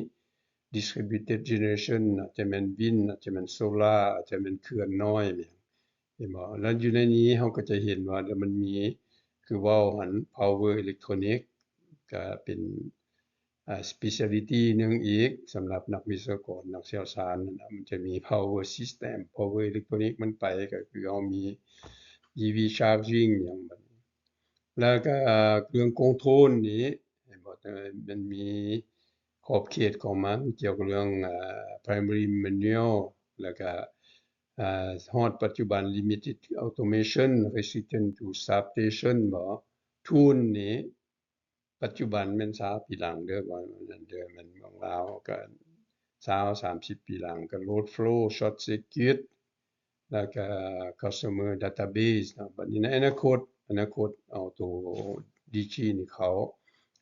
distributed generation ອາດຈະແມ່ນ wind ອາດຈະແມ່ນ solar ອາດຈະແມ່ນເຂື່ອນນ້ອຍ ແມ່ນ ເຫັນບໍ່? ແລ້ວຢູ່ໃນນີ້ເຮົາກໍຈະເຫັນວ່າ ແລ້ວມັນມີ ຄືເວົ້າຫັ້ນ power electronic ກໍເປັນ ອ່າ speciality ໜຶ່ງອີກ ສຳລັບນັກວິສະວະກອນ ນັກຊ່ຽວຊານນັ້ນນະ ມັນຈະມີ power system power electronic ມັນໄປ ກໍຄືເຮົາມີ ອີວີຊາຣ໌ຈິງຫຍັງບັດນີ້ ແລ້ວກໍເລື່ອງຄອນໂທຣນນີ້ ເຫັນບໍ່ ມັນມີຂອບເຂດຂອງມັນກ່ຽວກັບເລື່ອງ ໄພຣາຍເມຣີແມນນວລ ແລ້ວກໍຮອດປັດຈຸບັນ limited automation resistant to starvation ບໍ່ ທູນນີ້ ປັດຈຸບັນແມ່ນຊາວປີຫຼັງເດີ ວ່ານັ້ນເດີ ແມ່ນຂອງລາວກໍຊາວ ສາມສິບປີຫຼັງ ກໍໂຫຼດໂຟລ ຊອດເຊີກິດ ແລ້ວກໍຄັສເຕີເມີດາຕາເບສເນາະ. ບັດນີ້ໃນອະນາຄົດ ອະນາຄົດເອົາໂຕດີຈີນີ້ເຂົ້າ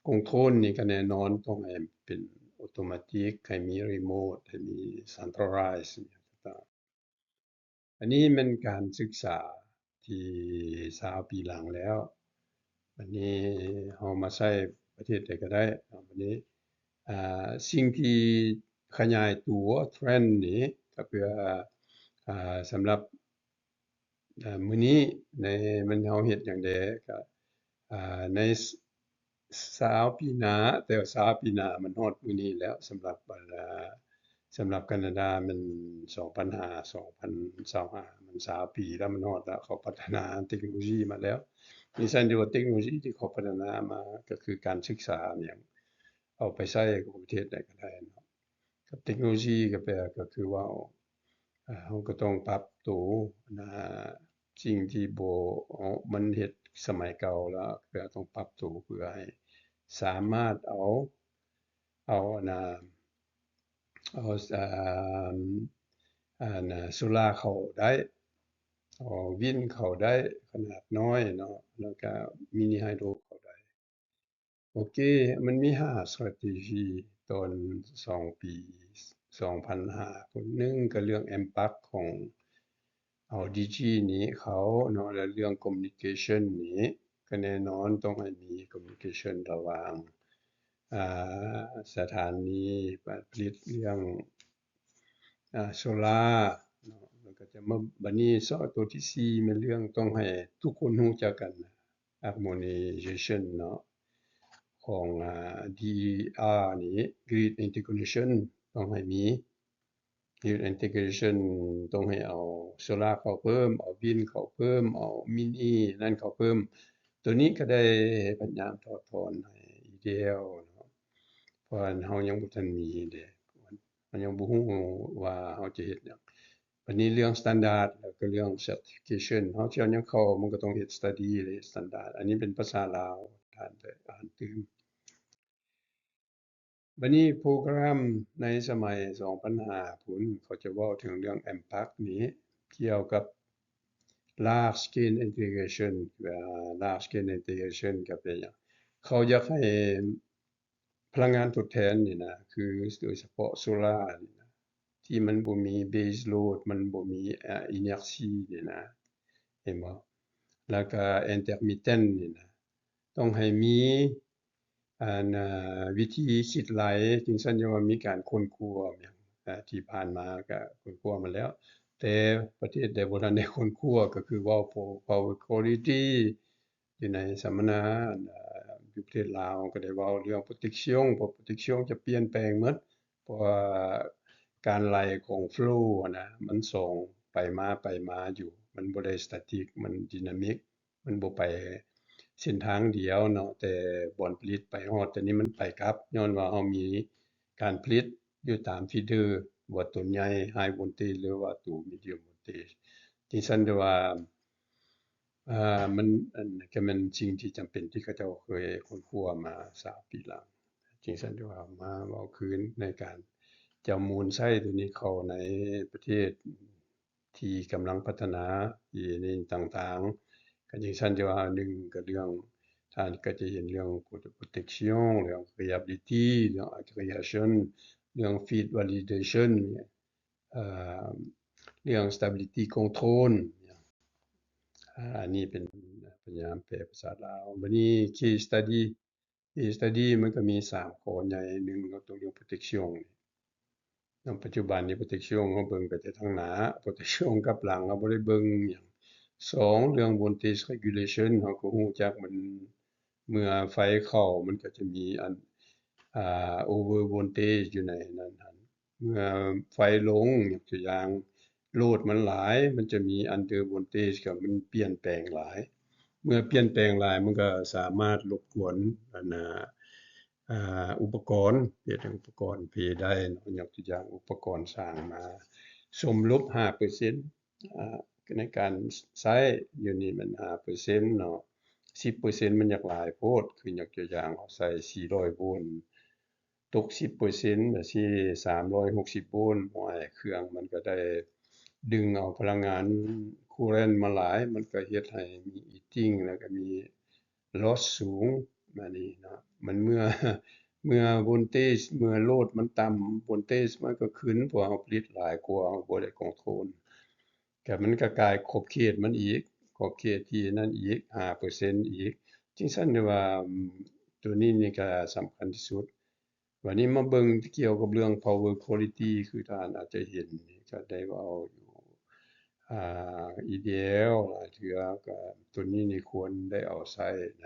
ຄອນໂທຣນນີ້ກໍແນ່ນອນຕ້ອງໃຫ້ເປັນໂອໂຕມາຕິກ ໃຫ້ມີຣີໂມດ ໃຫ້ມີເຊັນທຣາລາຍ ຫຍັງຕ່າງໆ. ອັນນີ້ແມ່ນການສຶກສາທີ່ຊາວປີຫຼັງແລ້ວ ບັດນີ້ເຮົາມາໃຊ້ປະເທດໃດກໍໄດ້ເນາະ. ບັດນີ້ ອ່າ ສິ່ງທີ່ຂະຫຍາຍຕົວ ເທຣນນີ້ ກໍເພື່ອ ອ່າ ສຳລັບ ອ່າ ມື້ນີ້ໃນ ມັນ ເຮົາເຮັດຫຍັງແດ່ ກໍ ອ່າ ໃນ ຊາວປີໜ້າ ແຕ່ວ່າຊາວປີໜ້າມັນຮອດມື້ນີ້ແລ້ວ ສຳລັບ ອັນ ສຳລັບການາດາແມ່ນສອງພັນຫ້າ ສອງພັນຊາວຫ້າ ມັນຊາວປີແລ້ວ ມັນຮອດແລ້ວ ເຂົາພັດທະນາເຕັກໂນໂລຢີມາແລ້ວ. ມີຊັ້ນຢູ່ວ່າເຕັກໂນໂລຢີທີ່ເຂົາພັດທະນາມາ ກໍຄືການສຶກສາຫຍັງ ເອົາໄປໃຊ້ຂອງປະເທດໃດກໍໄດ້ເນາະ. ກັບເຕັກໂນໂລຢີກໍແປ ກໍຄືເວົ້າ ເຮົາກໍຕ້ອງປັບໂຕ ອັນນ່າ ສິ່ງທີ່ບໍ່ ເອົາ ມັນເຮັດສະໄໝເກົ່າແລ້ວ ກໍຕ້ອງປັບໂຕເພື່ອໃຫ້ສາມາດເອົາ ເອົາ ອັນນ່າ ເອົາ ອັນນ່າ ໂຊລາເຂົ້າໄດ້ ເອົາວິນເຂົ້າໄດ້ຂະໜາດນ້ອຍເນາະ ແລ້ວກະມິນິໄຮໂດຣເຂົ້າໄດ້. ໂອເຄ ມັນມີຫ້າສະຕຣາເຈຈີຕອນສອງປີ ສອງພັນຫ້າພຸ້ນ ໜຶ່ງກໍເລື່ອງ impact ຂອງເອົາດີຈີນີ້ເຂົ້າເນາະ ແລະ ເລື່ອງ communication ນີ້ກໍແນ່ນອນຕ້ອງໃຫ້ມີ communication ລະຫວ່າງ ອ່າ ສະຖານີຜະລິດເລື່ອງ ອ່າ ໂຊລາເນາະ ແລ້ວກໍຈະມາ ບັດນີ້ ໂຕທີສີ່ແມ່ນເລື່ອງຕ້ອງໃຫ້ທຸກຄົນຮູ້ຈັກກັນ harmonization ເນາະ ຂອງ ອ່າ ດີອີອາ ນີ້ grid integration ຕ້ອງໃຫ້ມີ grid integration ຕ້ອງໃຫ້ເອົາໂຊລາເຂົ້າເພີ່ມ ເອົາວິນເຂົ້າເພີ່ມ ເອົາມິນອີນັ້ນເຂົ້າເພີ່ມ. ໂຕນີ້ກໍໄດ້ພະຍາຍາມຖອດຖອນໃຫ້ອີແອວເນາະ ເພາະວ່າເຮົາຍັງບໍ່ທັນມີເດ້ ເຮົາຍັງບໍ່ຮູ້ວ່າເຮົາຈະເຮັດຫຍັງ. ບັດນີ້ເລື່ອງ standard ແລ້ວກໍເລື່ອງ certification ເຮົາຊິເອົາຫຍັງເຂົ້າ ມັນກໍຕ້ອງເຮັດ study ແລະ standard ອັນນີ້ເປັນພາສາລາວ ທ່ານໄດ້ອ່ານຕື່ມ. ບັດນີ້ໂປຣແກຣມໃນສະໄໝສອງພັນຫ້າພຸ້ນ ເຂົາຈະເວົ້າເຖິງເລື່ອງ impact ນີ້ ກ່ຽວກັບ large scale integration ວ່າ large scale integration ກໍເປັນຫຍັງ ເຂົາຢາກໃຫ້ພະລັງງານທົດແທນນີ້ນະ ຄືໂດຍສະເພາະໂຊລານີ້ນະ ທີ່ມັນບໍ່ມີ base load ມັນບໍ່ມີ ອາ inertia ນີ້ນະ ເຫັນບໍ່? ແລ້ວກໍ intermittent ນີ້ນະ ຕ້ອງໃຫ້ມີ ອັນ ວິທີຄິດໄລ່ ຈຶ່ງຊັ້ນຈະວ່າມີການຄົ້ນຄວ້າຫຍັງ ທີ່ຜ່ານມາກໍຄົ້ນຄວ້າມາແລ້ວ ແຕ່ປະເທດໃດບໍ່ທັນໄດ້ຄົ້ນຄວ້າ ກໍຄືເວົ້າ power quality ຢູ່ໃນສຳມະນາ ຢູ່ປະເທດລາວ ກໍໄດ້ເວົ້າເລື່ອງ protection ເພາະ protection ຈະປ່ຽນແປງໝົດ ເພາະວ່າການໄຫຼຂອງ flow ຫັ້ນນະ ມັນສອງໄປມາ ໄປມາຢູ່ ມັນບໍ່ໄດ້ static ມັນ dynamic ມັນບໍ່ໄປເສັ້ນທາງດຽວເນາະ ແຕ່ບ່ອນຜະລິດໄປຮອດ ແຕ່ນີ້ມັນໄປກັບ ຍ້ອນວ່າເຮົາມີການຜະລິດຢູ່ຕາມ feeder ວ່າຕົວໃຫຍ່ high voltage ຫຼືວ່າຕົວ medium voltage ຈັ່ງຊັ້ນແຕ່ວ່າ ອ່າ ມັນ ອັນ ກໍແມ່ນສິ່ງທີ່ຈຳເປັນທີ່ເຂົາເຈົ້າເຄີຍຄົ້ນຄວ້າມາຊາວປີຫຼັງ ຈັ່ງຊັ້ນແຕ່ວ່າມາເວົ້າຄືນໃນການຈະໝູນໃຊ້ຕົວນີ້ເຂົ້າໃນປະເທດ ທີ່ກຳລັງພັດທະນາ ທີ່ນີ້ຕ່າງໆ ກໍຈັ່ງຊັ້ນ ແຕ່ວ່າໜຶ່ງກໍເລື່ອງ ທ່ານກໍຈະເຫັນເລື່ອງ protection ເລື່ອງ reliability ເລື່ອງ aggregation ເລື່ອງ feed validation ເອີ ເລື່ອງ stability control ອາ ອັນນີ້ເປັນພະຍາຍາມແປພາສາລາວ. ບັດນີ້ case study case study ມັນກໍມີສາມຂໍ້ໃຫຍ່ ໜຶ່ງເນາະ ຕົວເລື່ອງ protection ເນາະ ປັດຈຸບັນນີ້ protection ເຮົາເບິ່ງໄປແຕ່ທາງໜ້າ protection ກັບຫຼັງເຮົາບໍ່ໄດ້ເບິ່ງຫຍັງ. ສອງ ເລື່ອງ voltage regulation ເຮົາກໍຮູ້ຈັກມັນ ເມື່ອໄຟເຂົ້າມັນກໍຈະມີອັນ ອ່າ over voltage ຢູ່ໃນນັ້ນຫັ້ນ ເມື່ອໄຟລົງ ຍົກຕົວຢ່າງ ໂຫຼດມັນຫຼາຍ ມັນຈະມີ under voltage ກໍມັນປ່ຽນແປງຫຼາຍ. ເມື່ອປ່ຽນແປງຫຼາຍ ມັນກໍສາມາດລົບກວນ ອັນນ່າ ອ່າ ອຸປະກອນ ເຮັດໃຫ້ອຸປະກອນເພໄດ້ເນາະ. ຍົກຕົວຢ່າງ ອຸປະກອນສ້າງມາ ສົມລົບຫ້າເປີເຊັນ ອ່າ ໃນການໃຊ້ຢູ່ນີ້ແມ່ນຫ້າເປີເຊັນເນາະ, ສິບເປີເຊັນມັນຢາກຫຼາຍໂພດ. ຄືຍົກຕົວຢ່າງ ເຮົາໃຊ້ສີ່ຮ້ອຍໂວນ ຕົກສິບເປີເຊັນ ກໍຊິສາມຮ້ອຍຫົກສິບໂວນ, ໂອ້ຍ ເຄື່ອງມັນກໍໄດ້ດຶງເອົາພະລັງງານ current ມາຫຼາຍ, ມັນກໍເຮັດໃຫ້ມີ heating ແລ້ວກໍມີ loss ສູງ. ອັນນີ້ເນາະ ມັນເມື່ອ ເມື່ອ voltage ເມື່ອໂຫຼດມັນຕ່ຳ voltage ມັນກໍຂຶ້ນ ເພາະເຮົາຜະລິດຫຼາຍກວ່າ ເຮົາບໍ່ໄດ້ control ກໍມັນກໍກາຍຂອບເຂດມັນອີກ ຂອບເຂດທີ່ນັ້ນອີກ ຫ້າເປີເຊັນອີກ. ຈຶ່ງຊັ້ນໄດ້ວ່າ ອາ ຕົວນີ້ນີ້ກໍສຳຄັນທີ່ສຸດ. ບັດນີ້ມາເບິ່ງກ່ຽວກັບເລື່ອງ power quality ຄືທ່ານອາດຈະເຫັນ ກໍໄດ້ເວົ້າຢູ່ ອ່າ EDL ຫຼາຍເທື່ອ ກໍຕົວນີ້ນີ້ຄວນໄດ້ເອົາໃຊ້ໃນ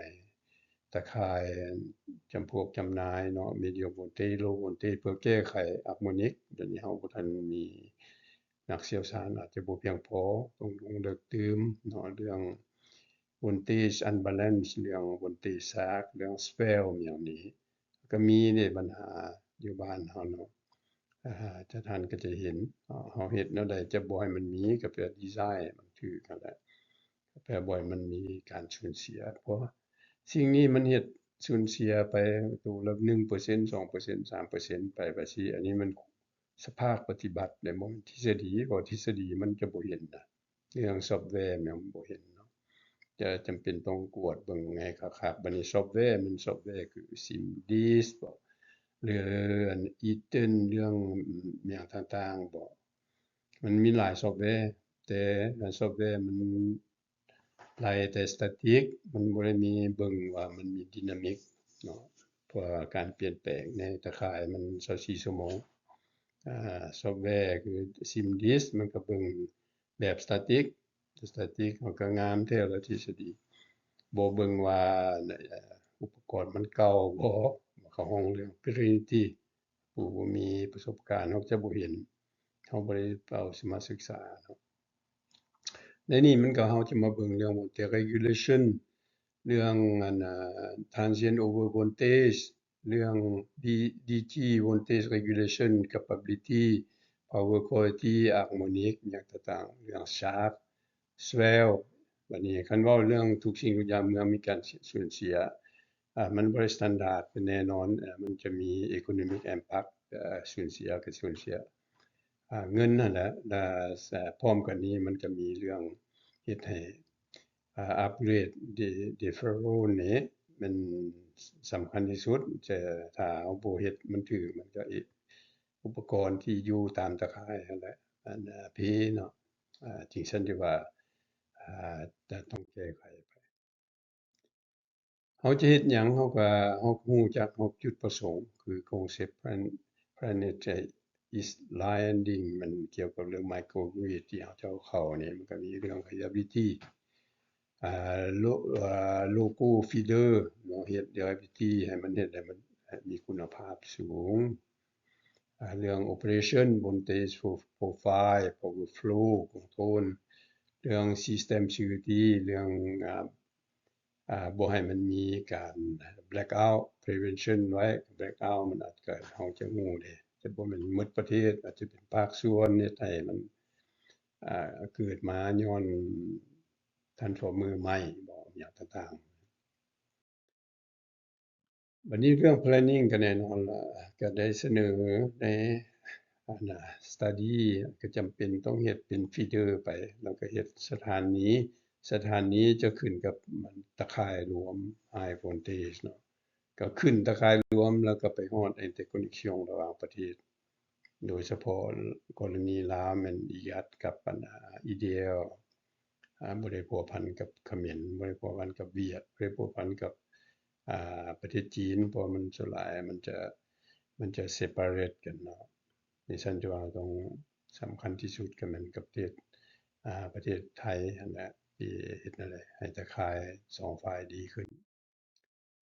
ຕາຂ່າຍຈຳພວກຈຳໜ່າຍເນາະ medium voltage low voltage ເພື່ອແກ້ໄຂ harmonic. ດຽວນີ້ເຮົາບໍ່ທັນມີ ນັກຊ່ຽວຊານອາດຈະບໍ່ພຽງພໍ ຕ້ອງລົງເລິກຕື່ມເນາະ ເລື່ອງ voltage unbalance ເລື່ອງ voltage shock ເລື່ອງ swell ຫຍັງນີ້ ກໍມີເດ້ບັນຫາຢູ່ບ້ານເຮົາເນາະ. ອາ ທ່ານກໍຈະເຫັນ ເຮົາເຮັດແນວໃດຈະບໍ່ໃຫ້ມັນມີ ກໍແປ design ໃຫ້ມັນຖືກຫັ້ນແຫຼະ ແປບໍ່ໃຫ້ມັນມີການສູນເສຍ ເພາະສິ່ງນີ້ມັນເຮັດສູນເສຍໄປໂຕລະໜຶ່ງເປີເຊັນ ສອງເປີເຊັນ ສາມເປີເຊັນ ໄປ ໄປຊີ້. ອັນນີ້ມັນ ສະພາບປະຕິບັດເດ້ ບໍ່ແມ່ນທິດສະດີ ເພາະທິດສະດີມັນຈະບໍ່ເຫັນນະ ເລື່ອງຊອບແວແມ່ນບໍ່ເຫັນເນາະ ຈະຈຳເປັນຕ້ອງກວດເບິ່ງໃຫ້ຄັກໆ. ບັດນີ້ຊອບແວ ແມ່ນຊອບແວຄື SIMDIS ບໍ ຫຼື ອັນ EATON ເລື່ອງຫຍັງຕ່າງໆບໍ ມັນມີຫຼາຍຊອບແວ ແຕ່ຊອບແວມັນ ໄລ່ແຕ່ static ມັນບໍ່ໄດ້ມີເບິ່ງວ່າມັນມີ dynamic ເນາະ ເພາະວ່າການປ່ຽນແປງໃນຕາຂ່າຍມັນຊາວສີ່ຊົ່ວໂມງ. ອາ ຊອບແວຄື SIMDIS ມັນກໍເບິ່ງແບບ static static ເຮົາກໍງາມແທ້ລະທິດສະດີ ບໍ່ເບິ່ງວ່າ ອາ ອຸປະກອນມັນເກົ່າບໍ່ ເຂົາຮ້ອງເລື່ອງ primitive ຜູ້ບໍ່ມີປະສົບການ ເຮົາຈະບໍ່ເຫັນ ເຮົາບໍ່ໄດ້ເອົາມາສຶກສາເນາະ. ໃນນີ້ມັນກໍ ເຮົາຈະມາເບິ່ງເລື່ອງ voltage regulation ເລື່ອງ ອັນ ອາ transient over voltage ເລື່ອງ D DG voltage regulation capability power quality harmonic ຫຍັງຕ່າງໆ ເລື່ອງ shock swell. ບັດນີ້ຄັນເວົ້າເລື່ອງທຸກສິ່ງທຸກຢ່າງ ເມື່ອມີການສູນເສຍ ອາ ມັນບໍ່ໄດ້ standard ເປັນແນ່ນອນ ອາ ມັນຈະມີ economic impact ອາ ສູນເສຍກໍສູນເສຍ ອາ ເງິນຫັ້ນແຫຼະ ແລະ ພ້ອມກັນນີ້ມັນກໍມີເລື່ອງເຮັດໃຫ້ ອາ upgrade de deferral ນີ້ມັນສຳຄັນທີ່ສຸດ ຈະ ຖ້າເຮົາບໍ່ເຮັດມັນຖືກ ມັນກໍ ອຸປະກອນທີ່ຢູ່ຕາມຕາຂ່າຍຫັ້ນແຫຼະ ອັນ ອາ ເພເນາະ ອາ ຈຶ່ງຊັ້ນທີ່ວ່າ ອາ ຈະຕ້ອງແກ້ໄຂໄປ. ເຮົາຈະເຮັດຫຍັງ ເຮົາກໍ ເຮົາກໍຮູ້ຈັກ ເຮົາຈຸດປະສົງ ຄື concept plan planetary is line ending ມັນກ່ຽວກັບເລື່ອງ microgrid ທີ່ເຮົາເຈົ້າເຂົ້ານີ້ ມັນກໍມີເລື່ອງ reliability ອາ ໂລ ອາ local feeder ເນາະ ເຮັດ reliability ໃຫ້ມັນ ເຮັດໃຫ້ມັນ ໃຫ້ມີຄຸນນະພາບສູງ. ອາ ເລື່ອງ operation voltage profile power flow control ເລື່ອງ system security ເລື່ອງ ອາ ອາ ບໍ່ໃຫ້ມັນມີການ blackout prevention ໄວ້ blackout ມັນອາດເກີດ ເຮົາຈະຮູ້ເດ້ ຈະບໍ່ແມ່ນໝົດປະເທດ ອາດຈະເປັນພາກສ່ວນ ເຮັດໃຫ້ມັນ ອາ ເກີດມາຍ້ອນ transformer ໄໝ້ບໍ ຫຍັງຕ່າງໆ. ບັດນີ້ເລື່ອງ planning ກໍແນ່ນອນລະ ກໍໄດ້ສະເໜີໃນ ອັນນ່າ study ກໍຈຳເປັນຕ້ອງເຮັດເປັນ feeder ໄປ ແລ້ວກໍເຮັດສະຖານີ ສະຖານີຈະຂຶ້ນກັບຕາຂ່າຍລວມ high voltage ເນາະ ກໍຂຶ້ນຕາຂ່າຍລວມ ແລ້ວກໍໄປຮອດ interconnection ລະຫວ່າງປະເທດ. ໂດຍສະເພາະກໍລະນີລາວແມ່ນ EGAT ກັບ ອັນ EDL ອາ ບໍ່ໄດ້ພົວພັນກັບຂະເໝນ ບໍ່ໄດ້ພົວພັນກັບຫວຽດ ບໍ່ໄດ້ພົວພັນກັບ ອາ ປະເທດຈີນ ເພາະມັນສ່ວນຫຼາຍມັນຈະ ມັນຈະ separate ກັນເນາະ. ໃນຊັ້ນທີ່ວ່າຕ້ອງສຳຄັນທີ່ສຸດກໍແມ່ນກັບປະເທດ ອາ ປະເທດໄທຫັ້ນແຫຼະ ທີ່ເຮັດນັ້ນແຫຼະ ໃຫ້ຕາຂ່າຍສອງຝ່າຍດີຂຶ້ນ.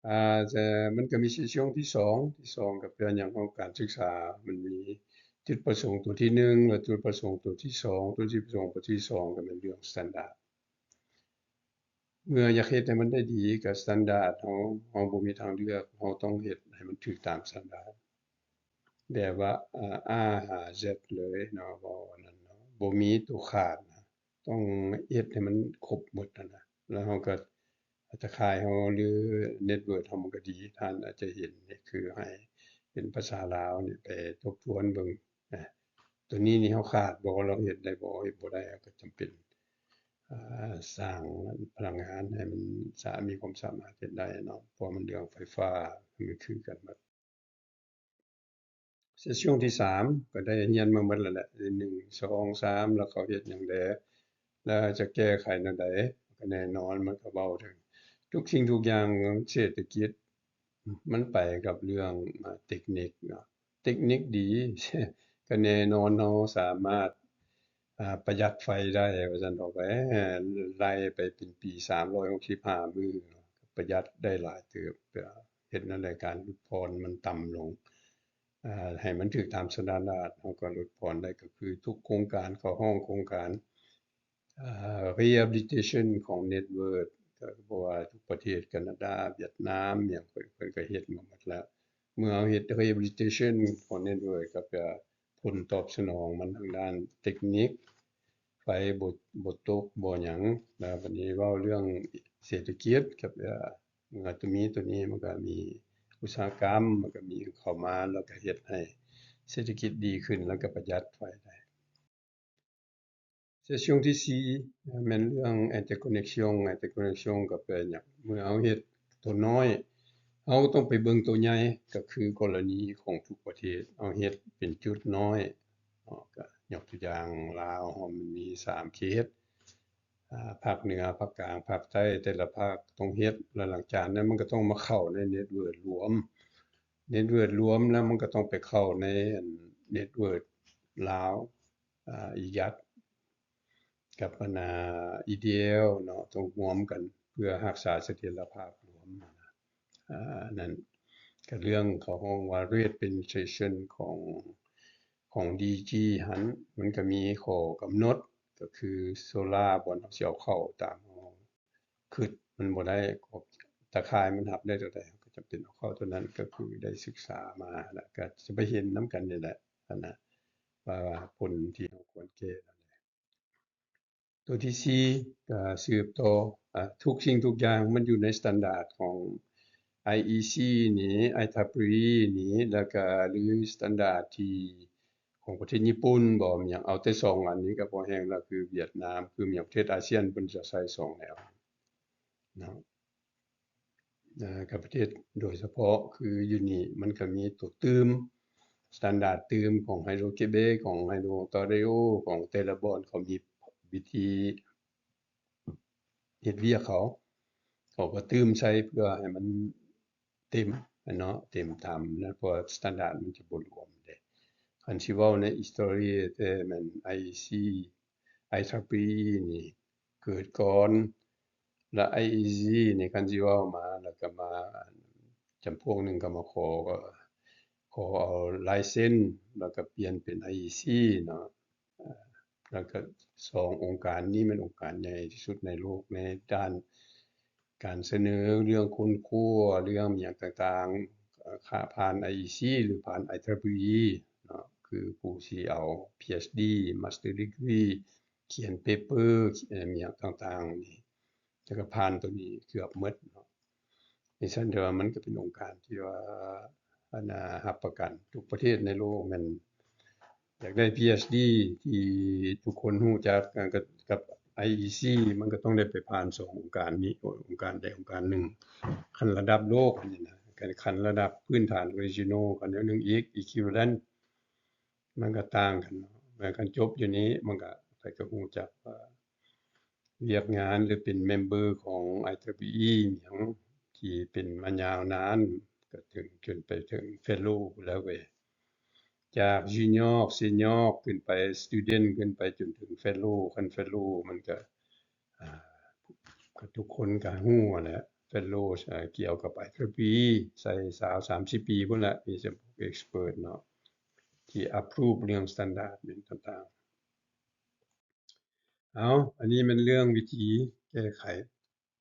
ອາ ແຕ່ມັນກໍມີຊິດຊ່ວງທີສອງ ທີສອງກໍເພື່ອຫຍັງ ຂອງການສຶກສາ ມັນມີ ຈຸດປະສົງຕົວທີໜຶ່ງ ແລະ ຈຸດປະສົງຕົວທີສອງ. ຈຸດປະສົງຕົວທີສອງກໍແມ່ນເລື່ອງສະຕານດາດ. ເມື່ອຢາກເຮັດໃຫ້ມັນໄດ້ດີກັບສະຕານດາດ ເຮົາ ເຮົາບໍ່ມີທາງເລືອກ ເຮົາຕ້ອງເຮັດໃຫ້ມັນຖືກຕາມສະຕານດາດ ແບບວ່າ ອາ A ຫາ Z ເລີຍເນາະ ເວົ້າອັນນັ້ນເນາະ ບໍ່ມີຕົວຂາດນະ ຕ້ອງເຮັດໃຫ້ມັນຄົບໝົດຫັ້ນນະ ແລ້ວເຮົາກໍ ຕາຂ່າຍເຮົາ ຫຼື network ເຮົາມັນກໍດີ ທ່ານອາດຈະເຫັນ ນີ້ຄືໃຫ້ເປັນພາສາລາວນີ້ໄປທົບທວນເບິ່ງນະ ຕົວນີ້ນີ້ເຮົາຂາດບໍ່ ເຮົາເຮັດໄດ້ບໍ່ ເຮັດບໍ່ໄດ້ ເຮົາກໍຈຳເປັນ ອາ ສ້າງພະລັງງານໃຫ້ມັນສາ ມີຄວາມສາມາດເຮັດໄດ້ເນາະ ເພາະມັນເລື່ອງໄຟຟ້າ ມັນຄືກັນໝົດ. ເຊສຊ່ວງທີສາມ ກໍໄດ້ຮຽນມາໝົດແລ້ວແຫຼະ ໜຶ່ງ ສອງ ສາມ ແລ້ວເຂົາເຮັດຫຍັງແດ່ ແລ້ວຈະແກ້ໄຂແນວໃດ ກໍແນ່ນອນມັນກໍເວົ້າເຖິງທຸກສິ່ງທຸກຢ່າງ ເສດຖະກິດ ມັນໄປກັບເລື່ອງ ອາ ເຕັກນິກເນາະ ເຕັກນິກດີ ກໍແນ່ນອນເຮົາສາມາດ ອາ ປະຢັດໄຟໄດ້ວ່າຊັ້ນເຖາະ ໄປ ໄລ່ໄປເປັນປີສາມຮ້ອຍຫົກສິບຫ້າມື້ ປະຢັດໄດ້ຫຼາຍເຕີບ ເຮັດແນວໃດການຫຼຸດຜ່ອນມັນຕ່ຳລົງ ອາ ໃຫ້ມັນຖືກຕາມສະຕານດາດ ເຮົາກໍຫຼຸດຜ່ອນໄດ້ ກໍຄືທຸກໂຄງການ ເຂົາຮ້ອງໂຄງການ ອາ rehabilitation ຂອງ network ກໍບໍ່ວ່າທຸກປະເທດ ການາດາ ຫວຽດນາມ ຫຍັງ ເພິ່ນ ເພິ່ນກໍເຮັດມາໝົດແລ້ວ. ເມື່ອເຮົາເຮັດ rehabilitation ຂອງ network ກໍແປວ່າຜົນຕອບສະໜອງມັນທາງດ້ານເຕັກນິກ ໄຟບໍ່ ບໍ່ຕົກ ບໍ່ຫຍັງ ແລ້ວບັດນີ້ເວົ້າເລື່ອງເສດຖະກິດ ກໍແປວ່າເມື່ອຕົວມີຕົວນີ້ ມັນກໍມີອຸດສາຫະກຳ ມັນກໍມີເຂົ້າມາ ແລ້ວກໍເຮັດໃຫ້ເສດຖະກິດດີຂຶ້ນ ແລ້ວກໍປະຢັດໄຟໄດ້. ເຊສຊ່ວງທີສີ່ ແມ່ນເລື່ອງ interconnection interconnection ກໍແປຫຍັງ ເມື່ອເຮົາເຮັດຕົວນ້ອຍ ເຮົາຕ້ອງໄປເບິ່ງຕົວໃຫຍ່ ກໍຄືກໍລະນີຂອງທຸກປະເທດ ເຮົາເຮັດເປັນຈຸດນ້ອຍເນາະ ກໍຍົກຕົວຢ່າງລາວເຮົາມັນມີສາມເຂດ ອາ ພາກເໜືອ ພາກກາງ ພາກໃຕ້ ແຕ່ລະພາກຕ້ອງເຮັດ ແລ້ວຫຼັງຈາກນັ້ນມັນກໍຕ້ອງມາເຂົ້າໃນ network ລວມ network ລວມ ແລ້ວມັນກໍຕ້ອງໄປເຂົ້າໃນອັນ network ລາວ ອາ ອີແກັດ ກັບອັນນາ EDL ເນາະ ຕ້ອງຮ່ວມກັນເພື່ອຮັກສາສະຖຽນລະພາບລວມ ອາ ນັ້ນກໍເລື່ອງເຂົາຮ້ອງວ່າ rate penetration ຂອງ ຂອງ DG ຫັ້ນ ມັນກໍມີຂໍ້ກຳນົດ ກໍຄືໂຊລາ ບ່ອນເຮົາຊິເອົາເຂົ້າຕາມເຮົາຄິດ ມັນບໍ່ໄດ້ ຕາຂ່າຍມັນຮັບໄດ້ເທົ່າໃດ ເຮົາກໍຈຳເປັນເອົາເຂົ້າເທົ່ານັ້ນ ກໍຄືໄດ້ສຶກສາມາ ແລ້ວກໍຈະໄປເຫັນນຳກັນນີ້ແຫຼະ ອັນນະ ວ່າ ວ່າຜົນທີ່ເຮົາຄວນແກ້ນັ້ນແຫຼະ. ຕົວທີສີ່ ກໍສືບຕໍ່ ອາ ທຸກສິ່ງທຸກຢ່າງມັນຢູ່ໃນສະຕານດາດຂອງ IEC ນີ້ IEEE ນີ້ ແລ້ວກໍ ຫຼື ສະຕານດາດທີ່ຂອງປະເທດຍີ່ປຸ່ນບໍ ມີຫຍັງ ເອົາແຕ່ສອງອັນນີ້ກໍພໍແຮງແລ້ວ ຄືຫວຽດນາມ ຄືມີຫຍັງ ປະເທດອາຊຽນເພິ່ນຈະໃຊ້ສອງແນວເນາະ. ອາ ກັບປະເທດໂດຍສະເພາະ ຄືຢູ່ນີ້ມັນກໍມີຕົວຕື່ມ ສະຕານດາດຕື່ມຂອງ Hydro-Québec ຂອງ Hydro-Ontario ຂອງແຕ່ລະບ່ອນ ເຂົາມີວິທີເຮັດວຽກເຂົາ ເຂົາກໍຕື່ມໃສ່ເພື່ອໃຫ້ມັນເຕັມເນາະ ເຕັມຕາມນັ້ນ ເພາະວ່າສະຕານດາດມັນຈະບໍ່ລວມເດ້. ຄັນຊິເວົ້າໃນ history ແທ້ແມ່ນ IEC IEEE ນີ້ເກີດກ່ອນ ແລະ IEC ນີ້ ຄັນຊິເວົ້າມາ ແລ້ວກໍມາຈຳພວກໜຶ່ງກໍມາຂໍ ຂໍເອົາລາຍເຊັນ ແລ້ວກໍປ່ຽນເປັນ IEC ເນາະ. ແລ້ວກໍສອງອົງການນີ້ແມ່ນອົງການໃຫຍ່ທີ່ສຸດໃນໂລກ ໃນດ້ານການສະເໜີເລື່ອງຄົ້ນຄວ້າ ເລື່ອງຫຍັງຕ່າງໆ ເອີ ຂະ ຜ່ານ IEC ຫຼື ຜ່ານ IEEE ເນາະ ຄືຜູ້ທີ່ເອົາ PhD Master Degree ຂຽນ paper ຂຽນຫຍັງຕ່າງໆນີ້ ແລ້ວກໍຜ່ານຕົວນີ້ເກືອບໝົດເນາະ. ເພາະສະນັ້ນ ແຕ່ວ່າມັນກໍເປັນອົງການທີ່ວ່າ ອັນນາ ຮັບປະກັນ ທຸກປະເທດໃນໂລກແມ່ນຢາກໄດ້ PhD ທີ່ທຸກຄົນຮູ້ຈັກ ກັບ ກັບ IEC ມັນກໍຕ້ອງໄດ້ໄປຜ່ານສອງອົງການນີ້ ອົງການໃດອົງການໜຶ່ງ ຂັ້ນລະດັບໂລກນີ້ນະ ຂັ້ນລະດັບພື້ນຖານ regional ກັນແນວໜຶ່ງອີກ equivalent ມັນກໍຕ່າງກັນເນາະ. ແລ້ວຄັນຈົບຢູ່ນີ້ ມັນກໍ ໃຜກໍຮູ້ຈັກວ່າວຽກງານ ຫຼື ເປັນເມັມເບີຂອງ IEEE ຫຍັງທີ່ເປັນມາຍາວນານ ກໍເຖິງ ຈົນໄປເຖິງ Fellow ແລ້ວເວີຍ ຈາກ Junior Senior ຂຶ້ນໄປ Student ຂຶ້ນໄປຈົນເຖິງ Fellow ຄັນ Fellow ມັນກໍ ອາ ກໍທຸກຄົນກໍຮູ້ຫັ້ນແຫຼະ Fellow ອາ ກ່ຽວກັບ IEEE ໃຊ້ຊາວ ສາມສິບປີພຸ້ນແຫຼະ ມີແຕ່ພວກ expert ເນາະ. ທີ່ approve ເລື່ອງ standard ຫຍັງຕ່າງໆ. ເອົາ ອັນນີ້ແມ່ນເລື່ອງວິທີແກ້ໄຂ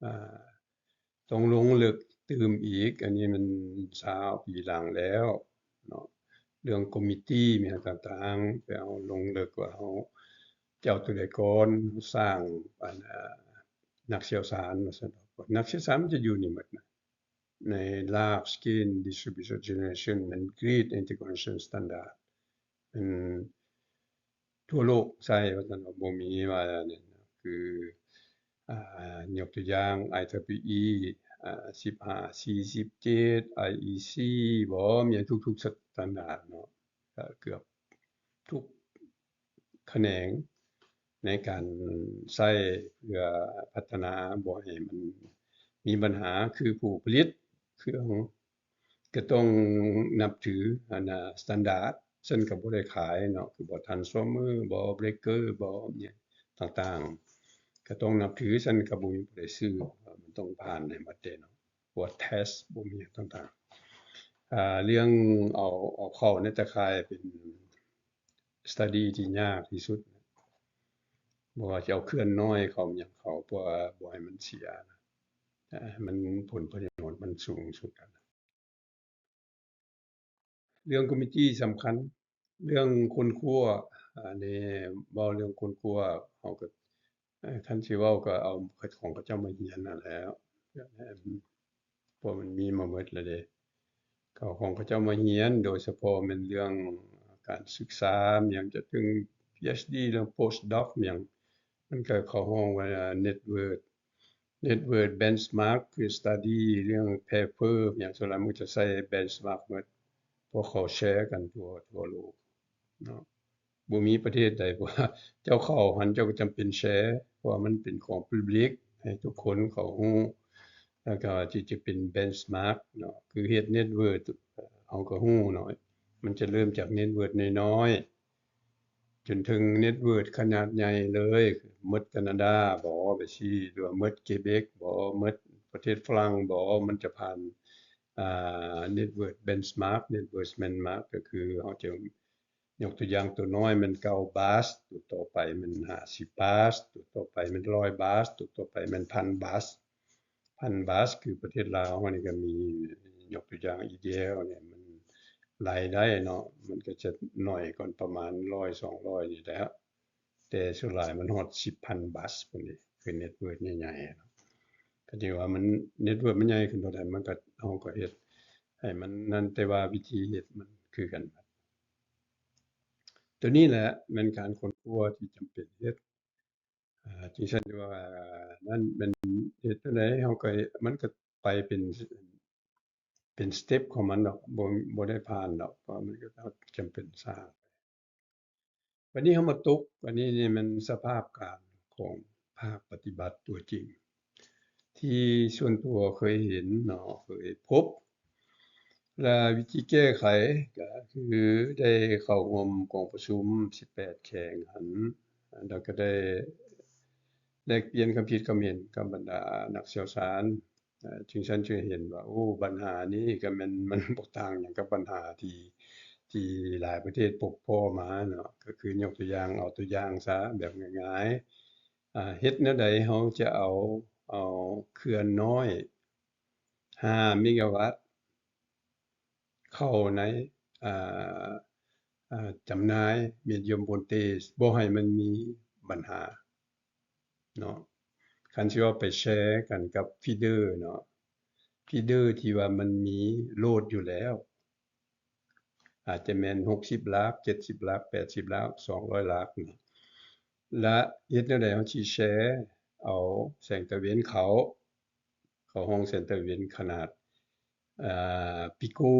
ອາ ຕ້ອງລົງເລິກຕື່ມອີກ ອັນນີ້ມັນຊາວປີຫຼັງແລ້ວເນາະ ເລື່ອງ committee ແມ່ນຫຍັງຕ່າງໆ ແຕ່ເຮົາລົງເລິກວ່າເຮົາຈະເອົາຕົວໃດກ່ອນ ສ້າງ ອັນ ອາ ນັກຊ່ຽວຊານວ່າຊັ້ນເນາະ ນັກຊ່ຽວຊານມັນຈະຢູ່ນີ້ໝົດນະ ໃນ large scale distributed generation and grid integration standard ແມ່ນ ທົ່ວໂລກໃຊ້ວ່າຊັ້ນເນາະ ບໍ່ມີວ່າອັນນັ້ນ ຄື ອາ ຍົກຕົວຢ່າງ IEEE ອາ ສິບຫ້າ ສີ່ສິບເຈັດ IEC ບໍ ມີຫຍັງທຸກໆ standard ເນາະ ກະເກືອບທຸກຂະແໜງໃນການໃຊ້ເພື່ອພັດທະນາບໍ່ໃຫ້ມັນມີບັນຫາ ຄືຜູ້ຜະລິດເຄື່ອງ ກໍຕ້ອງນັບຖືອັນນ່າ standard ຊັ້ນກໍບໍ່ໄດ້ຂາຍເນາະ ຄືບໍ່ transformer ບໍ່ breaker ບໍ່ຫຍັງຕ່າງໆ ກໍຕ້ອງນັບຖື ຊັ້ນກໍບໍ່ມີຜູ້ໃດຊື້ ມັນຕ້ອງຜ່ານໃຫ້ໝົດເດ້ເນາະ ກວດ test ບໍ່ມີຫຍັງຕ່າງໆ ອາ ເລື່ອງເອົາ ເອົາເຂົ້າໃນຕະຂ່າຍເປັນ study ທີ່ຍາກທີ່ສຸດ ບໍ່ວ່າຈະເອົາເຂື່ອນນ້ອຍເຂົ້າຫຍັງເຂົ້າ ເພື່ອບໍ່ໃຫ້ມັນເສຍ ໃຫ້ມັນ ຜົນປະໂຫຍດມັນສູງສຸດ. ເລື່ອງ committee ສຳຄັນ ເລື່ອງຄົ້ນຄວ້າ ອັນນີ້ເວົ້າເລື່ອງຄົ້ນຄວ້າ ເຮົາກໍ ເອີ ຄັນຊິເວົ້າກໍເອົາຂອງເຂົາເຈົ້າມາຮຽນຫັ້ນແຫຼະ ເພາະມັນມີມາໝົດແລ້ວເດ້ ເຂົາ ຂອງເຂົາເຈົ້າມາຮຽນ ໂດຍສະເພາະແມ່ນເລື່ອງການສຶກສາ ຫຍັງ ຈົນເຖິງ PhD ເລື່ອງ postdoc ຫຍັງ ມັນກໍເຂົາຮ້ອງວ່າ network network benchmark ຄື study ເລື່ອງ paper ຫຍັງ ສ່ວນຫຼາຍມັນຈະໃຊ້ benchmark ໝົດ ເພາະເຂົາແຊກັນທົ່ວ ທົ່ວໂລກເນາະ ບໍ່ມີປະເທດໃດ ເພາະວ່າເຈົ້າເຂົ້າຫັ້ນ ເຈົ້າກໍຈຳເປັນແຊ ເພາະວ່າມັນເປັນຂອງ public ໃຫ້ທຸກຄົນເຂົາຮູ້ ແລ້ວກໍທີ່ຈະເປັນ benchmark ເນາະ ຄືເຮັດ network ເຮົາກໍຮູ້ເນາະ ມັນຈະເລີ່ມຈາກ network ນ້ອຍໆ ຈົນເຖິງ network ຂະໜາດໃຫຍ່ເລີຍ ໝົດການາດາບໍ ໄປຊີ້ ຫຼືວ່າໝົດເກເບັກບໍ ໝົດປະເທດຝຣັ່ງບໍ ມັນຈະຜ່ານ ອ່າ network benchmark network benchmark ກໍຄືເຮົາຈະຍົກຕົວຢ່າງ ຕົວນ້ອຍແມ່ນເກົ້າບາດ ຕົວຕໍ່ໄປແມ່ນຫ້າສິບບາດ ຕົວຕໍ່ໄປແມ່ນຮ້ອຍບາດ ຕົວຕໍ່ໄປແມ່ນພັນບາດ ພັນບາດ ຄືປະເທດລາວເຮົານີ້ກໍມີ ຍົກຕົວຢ່າງ EDL ນີ້ ມັນລາຍໄດ້ເນາະ ມັນກໍຈະໜ້ອຍກ່ອນ ປະມານຮ້ອຍ ສອງຮ້ອຍນີ້ແຫຼະ ແຕ່ສ່ວນຫຼາຍມັນຮອດສິບພັນບາດພຸ້ນເດ ຄື network ໃຫຍ່ໆ ກໍຖືວ່າມັນ network ມັນໃຫຍ່ຂຶ້ນເທົ່າໃດ ມັນກໍ ເຮົາກໍເຮັດໃຫ້ມັນນັ້ນ ແຕ່ວ່າວິທີເຮັດມັນຄືກັນ. ຕົວນີ້ແຫຼະແມ່ນການຄົ້ນຄວ້າທີ່ຈຳເປັນເຮັດ ອາ ຈັ່ງຊັ້ນວ່ານັ້ນແມ່ນເຮັດຈັ່ງໃດ ເຮົາກໍ ມັນກໍໄປເປັນ ເປັນ step ຂອງມັນດອກ ບໍ່ ບໍ່ໄດ້ຜ່ານດອກ ເພາະມັນກໍຈຳເປັນຊ້າ. ບັດນີ້ເຮົາມາຕົກ ອັນນີ້ນີ້ແມ່ນສະພາບການຂອງພາກປະຕິບັດຕົວຈິງ ທີ່ສ່ວນຕົວເຄີຍເຫັນເນາະ ເຄີຍພົບ ແລະ ວິທີແກ້ໄຂກໍຄືໄດ້ເຂົ້າຮ່ວມກອງປະຊຸມສິບແປດແຂວງຫັ້ນ ແລ້ວກໍໄດ້ແລກປ່ຽນຄຳຄິດຄຳເຫັນກັບບັນດານັກຊ່ຽວຊານ ເອີ ຈຶ່ງຊັ້ນຈຶ່ງເຫັນວ່າ ໂອ້ ບັນຫານີ້ກໍແມ່ນມັນບໍ່ຕ່າງຫຍັງກັບບັນຫາທີ່ ທີ່ຫຼາຍປະເທດພົບພໍ້ມາເນາະ ກໍຄືຍົກຕົວຢ່າງ ເອົາຕົວຢ່າງຊະ ແບບງ່າຍໆ ອາ ເຮັດແນວໃດເຮົາຈະເອົາ ເອົາເຂື່ອນນ້ອຍຫ້າເມກາວັດ ເຂົ້າໃນ ອາ ອາ ຈຳໜ່າຍ medium voltage ບໍ່ໃຫ້ມັນມີບັນຫາເນາະ. ຄັນຊິເວົ້າໄປແຊກັນກັບ feeder ເນາະ feeder ທີ່ວ່າມັນມີໂຫຼດຢູ່ແລ້ວ ອາດຈະແມ່ນຫົກສິບຫຼັກ ເຈັດສິບຫຼັກ ແປດສິບຫຼັກ ສອງຮ້ອຍຫຼັກເນາະ ລະເຮັດແນວໃດເຮົາຊິແຊເອົາແສງຕາເວັນເຂົ້າ ເຂົາຮ້ອງແສງຕາເວັນຂະໜາດ ອາ pico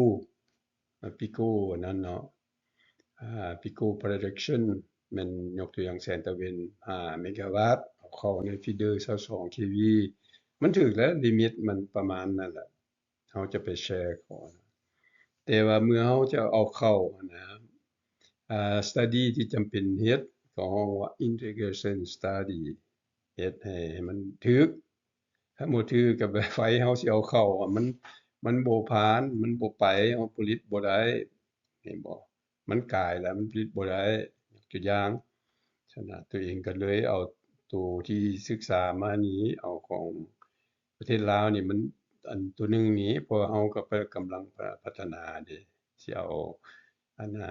pico ອັນນັ້ນເນາະ ອາ pico per direction ແມ່ນຍົກຕົວຢ່າງແສງຕາເວັນຫ້າເມກາວັດ ເອົາເຂົ້າໃນ feeder ຊາວສອງ kV ມັນຖືກແລ້ວ limit ມັນປະມານນັ້ນແຫຼະ ເຮົາຈະໄປແຊເຂົ້າ ແຕ່ວ່າເມື່ອເຮົາຈະເອົາເຂົ້າຫັ້ນນະ ອາ study ທີ່ຈຳເປັນເຮັດ ເຂົາຮ້ອງວ່າ integration study ເຮັດໃຫ້ ໃຫ້ມັນຖືກ ຖ້າບໍ່ຖືກກໍໄຟເຮົາຊິເອົາເຂົ້າ ມັນ ມັນບໍ່ຜ່ານ ມັນບໍ່ໄປ ເຮົາຜະລິດບໍ່ໄດ້ ເຫັນບໍ່? ມັນກາຍແລ້ວ ມັນຜະລິດບໍ່ໄດ້ ຍົກຕົວຢ່າງ. ສະນັ້ນ ຕົວເອງກໍເລີຍເອົາໂຕທີ່ສຶກສາມານີ້ ເອົາຂອງປະເທດລາວນີ້ ມັນ ອັນໂຕໜຶ່ງນີ້ ເພາະວ່າເຮົາກໍໄປກຳລັງ ພະ ພັດທະນາເດ້ ຊິເອົາ ອັນ ອ່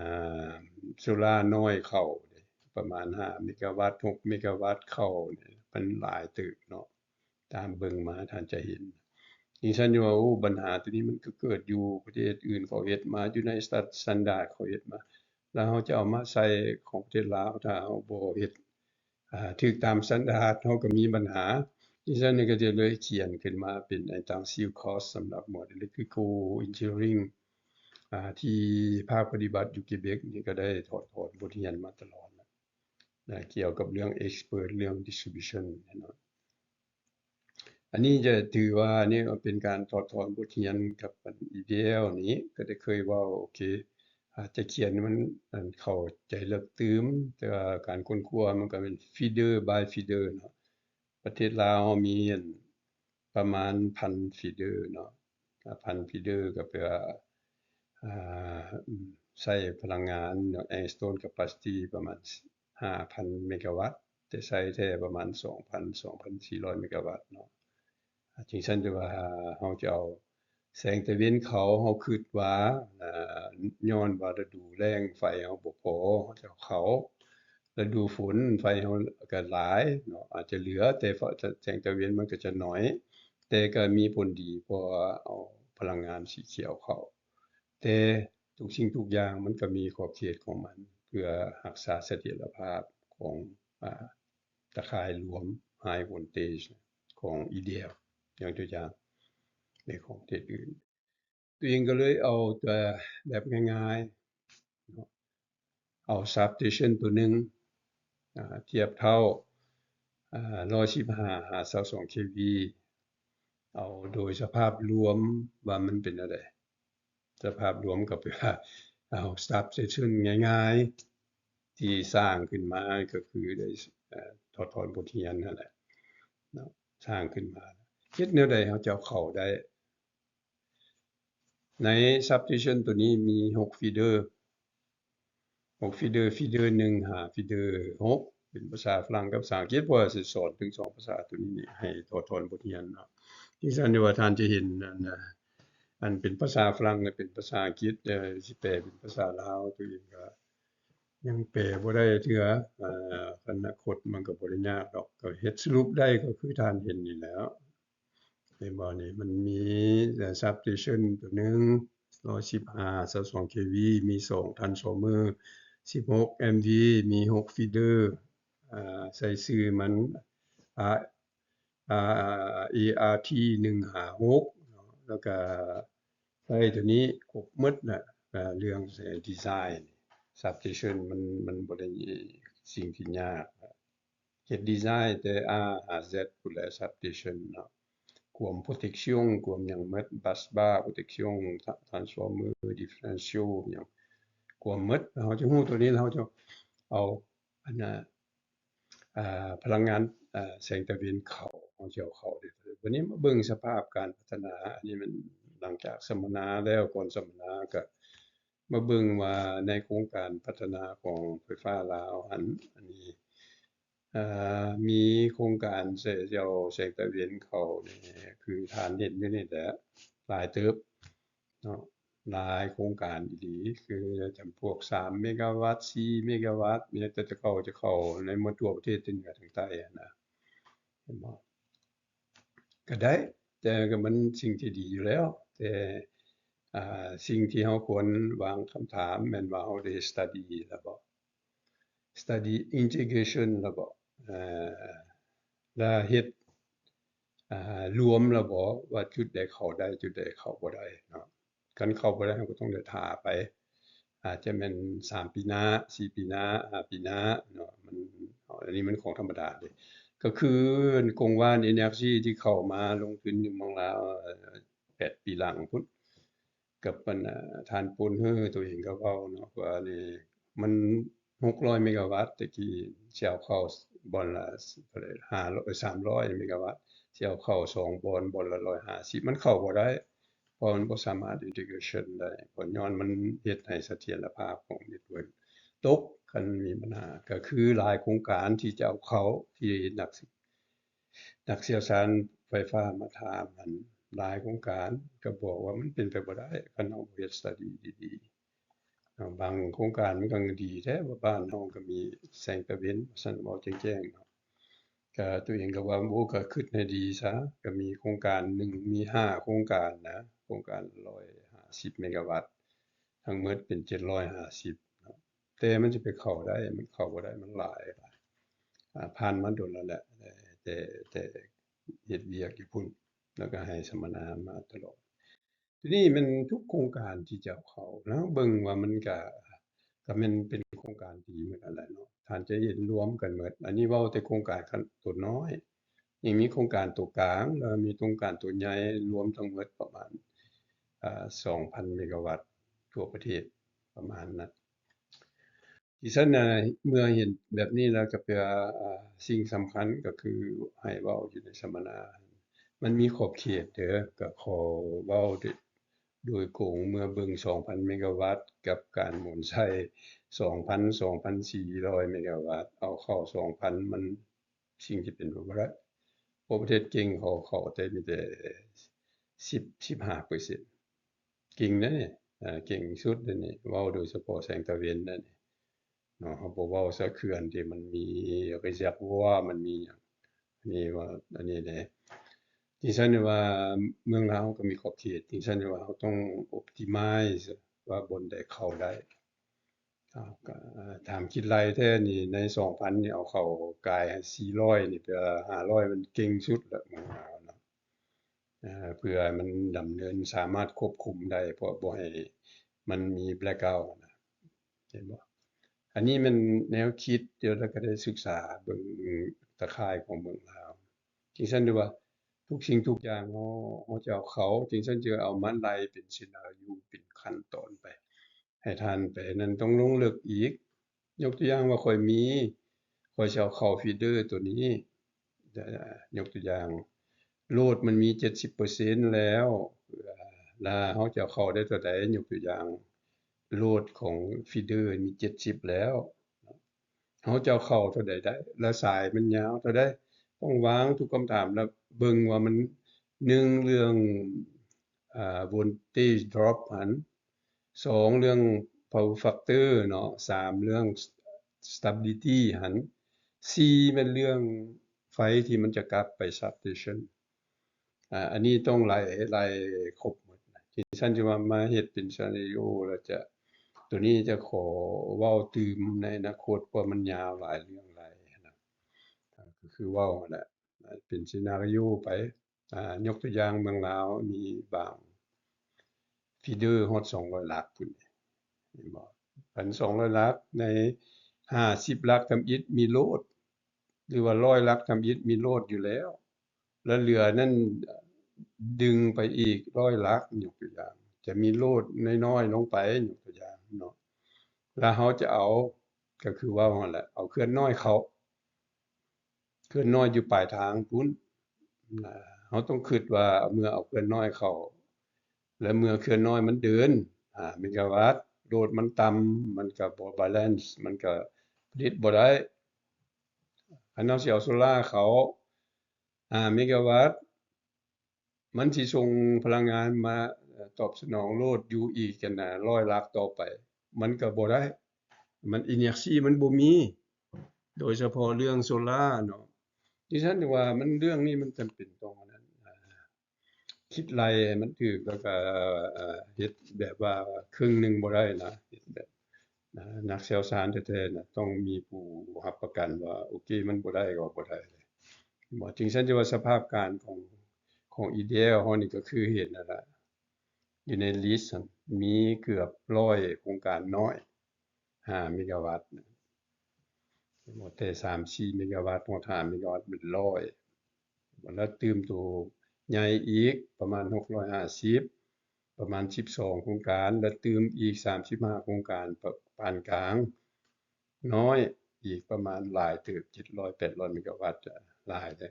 າ ໂຊລານ້ອຍເຂົ້າເດ້ ປະມານຫ້າເມກາວັດ ຫົກເມກາວັດເຂົ້າເດ້ ມັນຫຼາຍເຕີບເນາະ. ຕາມເບິ່ງມາທ່ານຈະເຫັນ. ຈັ່ງຊັ້ນ ຢູ່ວ່າ ໂອ້ ບັນຫາໂຕນີ້ມັນກໍເກີດຢູ່ປະເທດອື່ນເຂົາເຮັດມາ ຢູ່ໃນສະ ສະຕານດາດເຂົາເຮັດມາ ແລ້ວເຮົາຈະເອົາມາໃສ່ຂອງປະເທດລາວ ຖ້າເຮົາບໍ່ເຮັດ ອ່າ ຖືກຕາມສະຕານດາດ ເຮົາກໍມີບັນຫາ. ຈັ່ງຊັ້ນ ກໍຈະເລີຍຂຽນຂຶ້ນມາເປັນ Intensive Course ສຳລັບໝວດ Electrical Engineering ອ່າ ທີ່ພາກປະຕິບັດຢູ່ Quebec ນີ້ກໍໄດ້ຖອດຖອນບົດຮຽນມາຕະຫຼອດ ນະ ກ່ຽວກັບເລື່ອງ expert ເລື່ອງ distribution ເນາະ. ອັນນີ້ຈະຖືວ່ານີ້ເປັນການຖອດຖອນບົດຮຽນກັບ EDL ນີ້ ກໍໄດ້ເຄີຍເວົ້າ ໂອເຄ ອາດຈະຂຽນໃຫ້ມັນ ອັນ ເຂົ້າໃຈເລິກຕື່ມ ແຕ່ວ່າການຄົ້ນຄວ້າມັນກໍເປັນ feeder by feeder ເນາະ. ປະເທດລາວເຮົາມີ ອັນ ປະມານ ພັນ feeder ເນາະ. ອາ ພັນ feeder ກໍແປວ່າ ອ່າ ໃຊ້ພະລັງງານເນາະ install capacity ປະມານ ຫ້າພັນ ເມກາວັດ ແຕ່ໃຊ້ແທ້ປະມານ ສອງພັນ ສອງພັນສີ່ຮ້ອຍ ເມກາວັດເນາະ. ອາ ຈັ່ງຊັ້ນ ແຕ່ວ່າເຮົາຈະເອົາແສງຕາເວັນເຂົ້າ ເຮົາຄິດວ່າ ອາ ຍ້ອນວ່າລະດູແລ້ງໄຟເຮົາບໍ່ພໍ ເຮົາຈະເອົາເຂົ້າ ລະດູຝົນໄຟເຮົາກໍຫຼາຍເນາະ ອາດຈະເຫຼືອ ແຕ່ ແສງຕາເວັນມັນກໍຈະໜ້ອຍ ແຕ່ກໍມີຜົນດີ ເພາະວ່າເອົາພະລັງງານສີຂຽວເຂົ້າ. ແຕ່ທຸກສິ່ງທຸກຢ່າງມັນກໍມີຂອບເຂດຂອງມັນ ເພື່ອຮັກສາສະຖຽນລະພາບຂອງ ອາ ຕາຂ່າຍລວມ high voltage ຂອງ EDL ຢ່າງຕົວຢ່າງໃນຂອງປະເທດອື່ນ. ຕົວເອງກໍເລີຍເອົາຕົວແບບງ່າຍໆເນາະ ເອົາ substation ຕົວໜຶ່ງ ອາ ທຽບເທົ່າ ອາ ຮ້ອຍສິບຫ້າ ຫາ ຊາວສອງ KV ເອົາໂດຍສະພາບລວມວ່າມັນເປັນແນວໃດ. ສະພາບລວມກໍແປວ່າເອົາ substation ງ່າຍໆ ທີ່ສ້າງຂຶ້ນມາ ກໍຄືໄດ້ ເອີ ຖອດຖອນບົດຮຽນນັ້ນແຫຼະເນາະ ສ້າງຂຶ້ນມາ ເຮັດແນວໃດເຮົາຈະເອົາເຂົ້າໄດ້. ໃນ substation ຕົວນີ້ມີ ຫົກ feeder ຫົກ feeder feeder ໜຶ່ງຫາ feeder ຫົກ ເປັນພາສາຝຣັ່ງກັບພາສາອັງກິດ ເພາະວ່າຊິສອນເຖິງສອງພາສາຕົວນີ້ໃຫ້ຖອດຖອນບົດຮຽນເນາະ. ຈັ່ງຊັ້ນ ທີ່ວ່າທ່ານຈະເຫັນ ອັນ ອັນເປັນພາສາຝຣັ່ງ ແລະ ເປັນພາສາອັງກິດ ເອີ ຊິແປເປັນພາສາລາວ ຕົວເອງກໍຍັງແປບໍ່ໄດ້ເທື່ອ ອາ ອະນາຄົດມັນກໍບໍ່ໄດ້ຍາກດອກ ກໍເຮັດສະຫຼຸບໄດ້ ກໍຄືທ່ານເຫັນນີ້ແຫຼະ. ເຫັນບໍ່ນີ້ ມັນມີ substation ຕົວໜຶ່ງ ຮ້ອຍສິບຫ້າ ຊາວສອງ KV ມີສອງ transformer ສິບຫົກ MV ມີຫົກ feeder ອາ ໃສ່ຊື່ມັນ ອາ ອາ ART ໜຶ່ງຫ້າຫົກ ເນາະ ແລ້ວກະໃສ່ຕົວນີ້ຄົບໝົດນະ. ອາ ເລື່ອງ design substation ມັນ ມັນບໍ່ໄດ້ສິ່ງທີ່ຍາກ ເຮັດ design ແຕ່ A ຫາ Z ພຸ້ນແຫຼະ substation ເນາະ ກວມ protection ກວມຫຍັງໝົດ bus bar protection transformer differential ຫຍັງກວມໝົດ. ເຮົາຈະຮູ້ຕົວນີ້ ເຮົາຈະເອົາ ອັນນ່າ ອາ ພະລັງງານ ອາ ແສງຕາເວັນເຂົ້າ ເຮົາຈະເອົາເຂົ້າໄດ້. ບັດນີ້ມາເບິ່ງສະພາບການພັດທະນາ ອັນນີ້ມັນຫຼັງຈາກສຳມະນາແລ້ວ ກ່ອນສຳມະນາກໍ ມາເບິ່ງວ່າໃນໂຄງການພັດທະນາຂອງໄຟຟ້າລາວຫັ້ນ ອັນນີ້ ເອີ ມີໂຄງການໃຊ້ເອົາແສງຕາເວັນເຂົ້ານີ້ ຄືທ່ານເຫັນຢູ່ນີ້ແຫຼະ ຫຼາຍເຕີບເນາະ ຫຼາຍໂຄງການອີ່ຫຼີ ຄືຈຳພວກສາມເມກາວັດ ສີ່ເມກາວັດ ມີແຕ່ເຂົາຈະເຂົ້າໃນໝົດທົ່ວປະເທດ ແຕ່ເໜືອເຖິງໃຕ້ຫັ້ນນະ ເຫັນບໍ່? ກໍໄດ້ ແຕ່ກໍມັນສິ່ງທີ່ດີຢູ່ແລ້ວ ແຕ່ ອ່າ ສິ່ງທີ່ເຮົາຄວນວາງຄຳຖາມແມ່ນວ່າເຮົາໄດ້ study ແລ້ວບໍ່? Study integration ແລ້ວບໍ່? ເອີ ແລ້ວເຮັດ ອ່າ ລວມແລ້ວບໍ່ ວ່າຈຸດໃດເຂົ້າໄດ້ ຈຸດໃດເຂົ້າບໍ່ໄດ້ເນາະ? ຄັນເຂົ້າບໍ່ໄດ້ ເຮົາກໍຕ້ອງໄດ້ຖ້າໄປ ອາດຈະແມ່ນສາມປີໜ້າ ສີ່ປີໜ້າ ຫ້າປີໜ້າເນາະ ມັນ ອັນນີ້ມັນຂອງທຳມະດາເດ້. ກໍຄືກົງວານ Energy ທີ່ເຂົ້າມາລົງທຶນຢູ່ເມືອງລາວ ເອີ ແປດປີຫຼັງພຸ້ນ ກັບ ອັນ ທ່ານ ໂປນເຮີ ຕົວເອງກໍເວົ້າເນາະ ວ່ານີ້ມັນຫົກຮ້ອຍເມກາວັດ ແຕ່ກີ້ຊິເອົາເຂົ້າບ່ອນລະເທົ່າໃດ ຫ້າຮ້ອຍ ສາມຮ້ອຍເມກາວັດ ຊິເອົາເຂົ້າສອງບ່ອນ ບ່ອນລະຮ້ອຍຫ້າສິບ ມັນເຂົ້າບໍ່ໄດ້. ເພາະມັນບໍ່ສາມາດ integration ໄດ້ ເພາະຍ້ອນມັນເຮັດໃຫ້ສະຖຽນລະພາບຂອງ network ຕົກ ຄັນມີບັນຫາ. ກໍຄືຫຼາຍໂຄງການທີ່ຈະເອົາເຂົ້າ ທີ່ນັກ ນັກຊ່ຽວຊານໄຟຟ້າມາຖາມຫັ້ນ ຫຼາຍໂຄງການກໍບອກວ່າມັນເປັນໄປບໍ່ໄດ້ ຄັນເຮົາບໍ່ເຮັດ study ດີໆ. ເນາະ ບາງໂຄງການມັນກໍດີແທ້ ວ່າບ້ານເຮົາກໍມີແສງຕາເວັນ ວ່າຊັ້ນ ເວົ້າແຈ້ງໆເນາະ. ກໍຕົວເອງກໍວ່າ ໂອ້ ກໍຄິດໃຫ້ດີຊະ ກໍມີໂຄງການໜຶ່ງ ມີຫ້າໂຄງການນະ ໂຄງການຮ້ອຍຫ້າສິບເມກາວັດ ທັງໝົດເປັນເຈັດຮ້ອຍຫ້າສິບເນາະ. ແຕ່ມັນຊິໄປເຂົ້າໄດ້ ມັນເຂົ້າບໍ່ໄດ້ ມັນຫຼາຍ ອາ ຜ່ານມາດົນແລ້ວແຫຼະ ແຕ່ ແຕ່ເຮັດວຽກຢູ່ພຸ້ນ ແລ້ວກໍໃຫ້ສຳມະນາມາຕະຫຼອດ. ທີນີ້ແມ່ນທຸກໂຄງການທີ່ຈະເຂົ້າ ແລ້ວເບິ່ງວ່າມັນກະ ກະແມ່ນເປັນໂຄງການດີໝົດຫັ້ນແຫຼະເນາະ ທ່ານຈະເຫັນລວມກັນໝົດ. ອັນນີ້ເວົ້າແຕ່ໂຄງການຂັ້ນໂຕນ້ອຍ ຍັງມີໂຄງການໂຕກາງ ແລ້ວມີໂຄງການໂຕໃຫຍ່ ລວມທັງໝົດປະມານ ອາ ສອງພັນເມກາວັດທົ່ວປະເທດ ປະມານນັ້ນ. ທີ່ຊັ້ນນະ ເມື່ອເຫັນແບບນີ້ແລ້ວ ກໍແປວ່າ ອາ ສິ່ງສຳຄັນກໍຄືໃຫ້ເວົ້າຢູ່ໃນສຳມະນາ ມັນມີຂອບເຂດເດີ ກໍຂໍເວົ້າໂດຍກົງ ເມື່ອເບິ່ງສອງພັນເມກາວັດ ກັບການໝູນໃຊ້ສອງພັນ ສອງພັນສີ່ຮ້ອຍເມກາວັດ ເອົາເຂົ້າສອງພັນ ມັນ ສິ່ງທີ່ເປັນໄປບໍ່ໄດ້ ເພາະປະເທດເກັ່ງເຂົາເຂົ້າແຕ່ມີແຕ່ສິບ ສິບຫ້າເປີເຊັນ ເກັ່ງເດ້ນີ້ ເກັ່ງສຸດເດ້ນີ້ ເວົ້າໂດຍສະເພາະແສງຕາເວັນເດ້ນີ້ເນາະ. ເຮົາບໍ່ເວົ້າຊະເຂື່ອນທີ່ມັນມີ réservoir ມັນມີຫຍັງ ອັນນີ້ວ່າ ອັນນີ້ເດ້. ຈັ່ງຊັ້ນວ່າເມືອງລາວກໍມີຂອບເຂດ ຈັ່ງຊັ້ນວ່າເຮົາຕ້ອງ optimize ວ່າບ່ອນໃດເຂົ້າໄດ້. ເອົາ ກໍ ເອີ ຖາມຄິດໄລ່ແທ້ນີ້ ໃນສອງພັນນີ້ເອົາເຂົ້າກາຍໃຫ້ສີ່ຮ້ອຍນີ້ ແປວ່າຫ້າຮ້ອຍມັນເກັ່ງສຸດແລ້ວ ເມືອງລາວເນາະ ເອີ ເພື່ອໃຫ້ມັນດຳເນີນ ສາມາດຄວບຄຸມໄດ້ ເພາະບໍ່ໃຫ້ມັນມີ blackout ນະ ເຫັນບໍ່? ອັນນີ້ແມ່ນແນວຄິດ ແລ້ວກໍໄດ້ສຶກສາເບິ່ງຕາຂ່າຍຂອງເມືອງລາວ. ຈັ່ງຊັ້ນ ຫຼືວ່າທຸກສິ່ງທຸກຢ່າງເຮົາ ເຮົາຈະເອົາເຂົ້າ ຈັ່ງຊັ້ນຈະເອົາມາໄລ່ເປັນ scenario ເປັນຂັ້ນຕອນໄປ ໃຫ້ທ່ານໄປນັ້ນ ຕ້ອງລົງເລິກອີກ. ຍົກຕົວຢ່າງວ່າຂ້ອຍມີ ຂ້ອຍຊິເອົາເຂົ້າ feeder ຕົວນີ້ ຍົກຕົວຢ່າງ ໂຫຼດມັນມີເຈັດສິບເປີເຊັນແລ້ວ ລະເຮົາຈະເຂົ້າໄດ້ເທົ່າໃດ? ຍົກຕົວຢ່າງ ໂຫຼດຂອງ feeder ມີເຈັດສິບແລ້ວ ເຮົາຈະເຂົ້າເທົ່າໃດໄດ້? ລະສາຍມັນຍາວເທົ່າໃດ? ຕ້ອງວາງທຸກຄຳຖາມ ລະເບິ່ງວ່າມັນ ໜຶ່ງ ເລື່ອງ ອາ voltage drop ຫັ້ນ ສອງ ເລື່ອງ power factor ເນາະ ສາມ ເລື່ອງ stability ຫັ້ນ ສີ່ ແມ່ນເລື່ອງໄຟທີ່ມັນຈະກັບໄປ substation ອາ ອັນນີ້ຕ້ອງໄລ່ ໄລ່ຄົບໝົດ. ຈັ່ງຊັ້ນ ຈະວ່າມາເຮັດເປັນ scenario ແລ້ວຈະ ຕົວນີ້ຈະຂໍເວົ້າຕື່ມໃນອະນາຄົດ ເພາະມັນຍາວຫຼາຍເລື່ອງຫຼາຍນະ ກໍຄືເວົ້າຫັ້ນແຫຼະ ເປັນ scenario ໄປ. ອາ ຍົກຕົວຢ່າງເມືອງລາວມີບາງ feeder ຮອດສອງຮ້ອຍຫຼັກພຸ້ນ ເຫັນບໍ່? ຄັນສອງຮ້ອຍຫຼັກ ໃນຫ້າສິບຫຼັກທຳອິດມີໂຫຼດ ຫຼືວ່າຮ້ອຍຫຼັກທຳອິດມີໂຫຼດຢູ່ແລ້ວ ແລະເຫຼືອນັ້ນດຶງໄປອີກຮ້ອຍຫຼັກ ຍົກຕົວຢ່າງ ຈະມີໂຫຼດນ້ອຍໆລົງໄປ ຍົກຕົວຢ່າງເນາະ ແລະເຮົາຈະເອົາ ກໍຄືເວົ້າຫັ້ນແຫຼະ ເອົາເຂື່ອນນ້ອຍເຂົ້າ ເຂື່ອນນ້ອຍຢູ່ປາຍທາງພຸ້ນ ເຮົາຕ້ອງຄິດວ່າເມື່ອເອົາເຂື່ອນນ້ອຍເຂົ້າ ແລະເມື່ອເຂື່ອນນ້ອຍມັນເດີນຫ້າເມກາວັດ ໂຫຼດມັນຕ່ຳ ມັນກໍບໍ່ balance ມັນກໍຜະລິດບໍ່ໄດ້. ຄັນເຮົາຊິເອົາໂຊລາເຂົ້າຫ້າເມກາວັດ ມັນຊິສົ່ງພະລັງງານມາ ເອີ ຕອບສະໜອງໂຫຼດຢູ່ອີກຫັ້ນນະ ຮ້ອຍຫຼັກຕໍ່ໄປ ມັນກໍບໍ່ໄດ້ ມັນ inertia ມັນບໍ່ມີ ໂດຍສະເພາະເລື່ອງໂຊລາເນາະ. ດິສັນວ່າມັນ ເລື່ອງນີ້ມັນຈຳເປັນຕ້ອງອັນນັ້ນ ອາ ຄິດໄລ່ໃຫ້ມັນຖືກ ແລ້ວກໍ ເອີ ເຮັດແບບວ່າເຄິ່ງໜຶ່ງບໍ່ໄດ້ນະ ເຮັດແບບ ນະ ນັກຊ່ຽວຊານແທ້ໆນະ ຕ້ອງມີຜູ້ຮັບປະກັນວ່າ ໂອເຄ ມັນບໍ່ໄດ້ກໍບໍ່ໄດ້ເລີຍ ເຫັນບໍ່? ຈຶ່ງຊັ້ນຈະວ່າສະພາບການຂອງ ຂອງ EDL ເຮົານີ້ກໍຄືເຫັນນັ້ນລະ ຢູ່ໃນ list ຫັ້ນ ມີເກືອບຮ້ອຍໂຄງການນ້ອຍ ຫ້າເມກາວັດ ແຕ່ສາມສີ່ເມກາວັດ ຮອດຫ້າເມກາວັດ ເປັນຮ້ອຍ ແລ້ວຕື່ມໂຕໃຫຍ່ອີກປະມານຫົກຮ້ອຍຫ້າສິບ ປະມານສິບສອງໂຄງການ ແລະ ຕື່ມອີກສາມສິບຫ້າໂຄງການປານກາງ ນ້ອຍ ອີກປະມານຫຼາຍເຕີບ ເຈັດຮ້ອຍ ແປດຮ້ອຍເມກາວັດ ຫຼາຍເດ້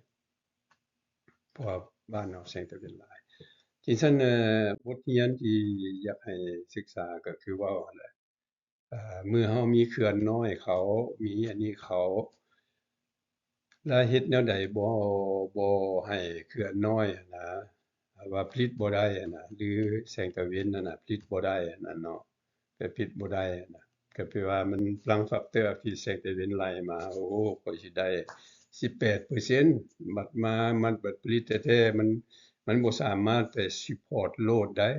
ເພາະວ່າບ້ານເຮົາແສງຕາເວັນຫຼາຍ. ຈັ່ງຊັ້ນ ເອີ ບົດຮຽນທີ່ຢາກໃຫ້ສຶກສາກໍຄືເວົ້າຫັ້ນແຫຼະ ເອີ ເມື່ອເຮົາມີເຂື່ອນນ້ອຍເຂົ້າ ມີອັນນີ້ເຂົ້າ ແລະເຮັດແນວໃດບໍ່ ບໍ່ໃຫ້ເຂື່ອນນ້ອຍຫັ້ນນະ ວ່າຜະລິດບໍ່ໄດ້ຫັ້ນນະ ຫຼືແສງຕາເວັນຫັ້ນນະ ຜະລິດບໍ່ໄດ້ຫັ້ນນະເນາະ ແບບຜະລິດບໍ່ໄດ້ຫັ້ນນະ ກໍແປວ່າມັນພະລັງແຟັກເຕີທີ່ແສງຕາເວັນໄລ່ມາ ໂອ້ ຂ້ອຍຊິໄດ້ສິບແປດເປີເຊັນ ບັດມາ ມັນບັດຜະລິດແທ້ໆ ມັນ ມັນບໍ່ສາມາດໄປຊັບພອດໂຫຼດໄດ້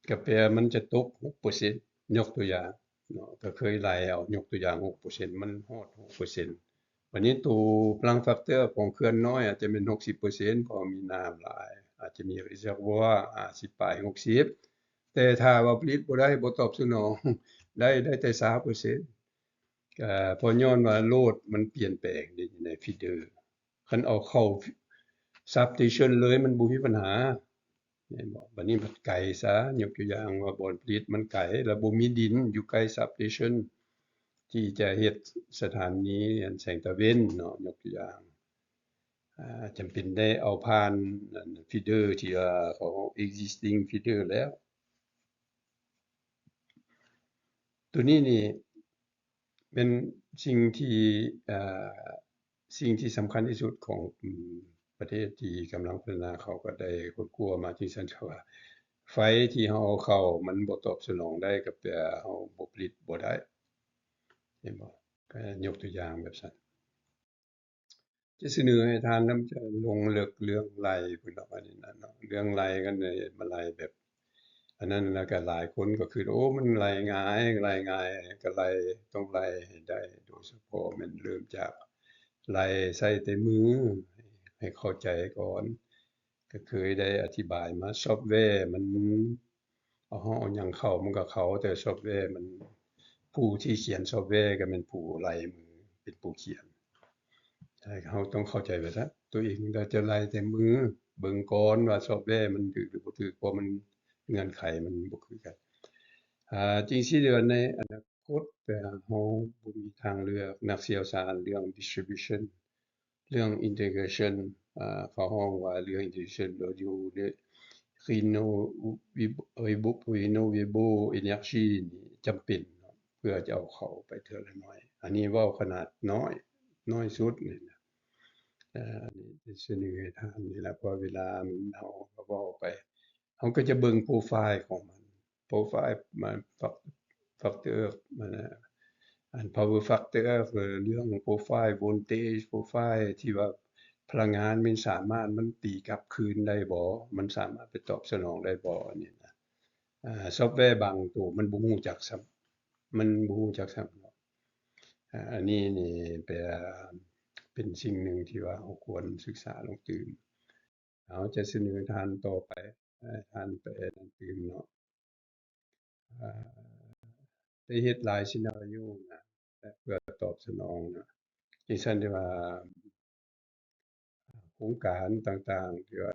ກະແປມັນຈະຕົກຫົກເປີເຊັນ ຍົກຕົວຢ່າງເນາະ ກະເຄີຍໄລ່ເອົາ ຍົກຕົວຢ່າງຫົກເປີເຊັນ ມັນຮອດຫົກເປີເຊັນ ບາດນີ້ໂຕພະລັງແຟັກເຕີຂອງເຂື່ອນນ້ອຍອາດຈະແມ່ນຫົກສິບເປີເຊັນ ເພາະມີນ້ຳຫຼາຍ ອາດຈະມີ reservoir ຫ້າສິບປາຍ ຫົກສິບ ແຕ່ຖ້າວ່າຜະລິດບໍ່ໄດ້ ບໍ່ຕອບສະໜອງ ໄດ້ ໄດ້ແຕ່ຊາວເປີເຊັນ ກະເພາະຍ້ອນວ່າໂຫຼດມັນປ່ຽນແປງເດ້ ໃນ feeder ຄັນເອົາເຂົ້າ substation ເລີຍ ມັນບໍ່ມີບັນຫາ ແມ່ນບໍ່? ບາດນີ້ມັນໄກຊະ ຍົກຕົວຢ່າງວ່າບ່ອນຜະລິດມັນໄກ ແລ້ວບໍ່ມີດິນຢູ່ໃກ້ substation ທີ່ຈະເຮັດສະຖານີອັນແສງຕາເວັນເນາະ ຍົກຕົວຢ່າງ ອາ ຈຳເປັນໄດ້ເອົາຜ່ານອັນ feeder ທີ່ວ່າເຂົາ existing feeder ແລ້ວ ໂຕນີ້ນີ້ ເປັນສິ່ງທີ່ ເອີ ສິ່ງທີ່ສຳຄັນທີ່ສຸດຂອງ ອາ ປະເທດທີ່ກຳລັງພັດທະນາ ເຂົາກໍໄດ້ຄົ້ນຄວ້າມາຈັ່ງຊັ້ນ ເຂົາວ່າ ໄຟທີ່ເຮົາເອົາເຂົ້າ ມັນບໍ່ຕອບສະໜອງໄດ້ ກໍແປວ່າເຮົາບໍ່ຜະລິດບໍ່ໄດ້ ເຫັນບໍ່? ກໍຍົກຕົວຢ່າງແບບຊັ້ນ. ຈະສະເໜີໃຫ້ທ່ານນຳຈະລົງເລິກເລື່ອງໄລ່ພຸ້ນດອກ ອັນນີ້ນະເນາະ ເລື່ອງໄລ່ກັນເລີຍ ມາໄລ່ແບບ ອັນນັ້ນ ແລ້ວກໍຫຼາຍຄົນກໍຄິດ ໂອ້ ມັນໄລ່ງ່າຍ ໄລ່ງ່າຍ ກໍໄລ່ ຕ້ອງໄລ່ໃຫ້ໄດ້ ໂດຍສະເພາະແມ່ນເລີ່ມຈາກໄລ່ໃຊ້ແຕ່ມື ໃຫ້ເຂົ້າໃຈກ່ອນ ກໍເຄີຍໄດ້ອະທິບາຍມາ ຊອບແວມັນ ເອົາເຮົາເອົາຫຍັງເຂົ້າມັນກໍເຂົ້າ ແຕ່ຊອບແວມັນ ຜູ້ທີ່ຂຽນຊອບແວກໍແມ່ນຜູ້ໄລ່ມື ເປັນຜູ້ຂຽນ ໃຫ້ເຮົາຕ້ອງເຂົ້າໃຈວ່າຊັ້ນ ຕົວເອງກໍຈະໄລ່ແຕ່ມື ເບິ່ງກ່ອນວ່າຊອບແວມັນຖືກຫຼືບໍ່ຖືກ ເພາະມັນ ເງື່ອນໄຂມັນບໍ່ຄືກັນ ອາ ຈິງຊີ້ແລ້ວໃນອະນາຄົດ ແຕ່ເຮົາບໍ່ມີທາງເລືອກ ນັກຊ່ຽວຊານເລື່ອງ distribution ເລື່ອງ integration ເຂົາຮ້ອງວ່າເລື່ອງ integration ໂດຍ renewable energy ນີ້ຈຳເປັນເນາະ ເພື່ອຈະເອົາເຂົ້າໄປເທື່ອລະໜ້ອຍ ອັນນີ້ເວົ້າຂະໜາດນ້ອຍ ນ້ອຍສຸດນີ້ນະ ອັນນີ້ສະເໜີໃຫ້ທ່ານນີ້ລະ ເພາະເວລາມັນ ເຮົາກໍເວົ້າໄປ ເຮົາກໍຈະເບິ່ງໂປຣໄຟລ໌ຂອງມັນ ໂປຣໄຟລ໌ ແຟັກເຕີ ອັນ power factor ເລື່ອງໂປຣໄຟລ໌ voltage ໂປຣໄຟລ໌ທີ່ວ່າພະລັງງານມັນສາມາດ ມັນຕີກັບຄືນໄດ້ບໍ່ ມັນສາມາດໄປຕອບສະໜອງໄດ້ບໍ່ ອັນນີ້ນະ ອາ ຊອບແວບາງໂຕມັນບໍ່ຮູ້ຈັກຊ້ຳ ມັນບໍ່ຮູ້ຈັກຊ້ຳ ອາ ອັນນີ້ນີ້ເປັນ ເປັນສິ່ງໜຶ່ງທີ່ວ່າເຮົາຄວນສຶກສາລົງຕື່ມ. ເຮົາຈະສະເໜີທ່ານຕໍ່ໄປ ໃຫ້ທ່ານໄປນັ້ນຕື່ມເນາະ ອາ ໄດ້ເຮັດຫຼາຍ scenario ນະ ເພື່ອຕອບສະໜອງນະ ຈັ່ງຊັ້ນທີ່ວ່າ ໂຄງການຕ່າງໆ ທີ່ວ່າ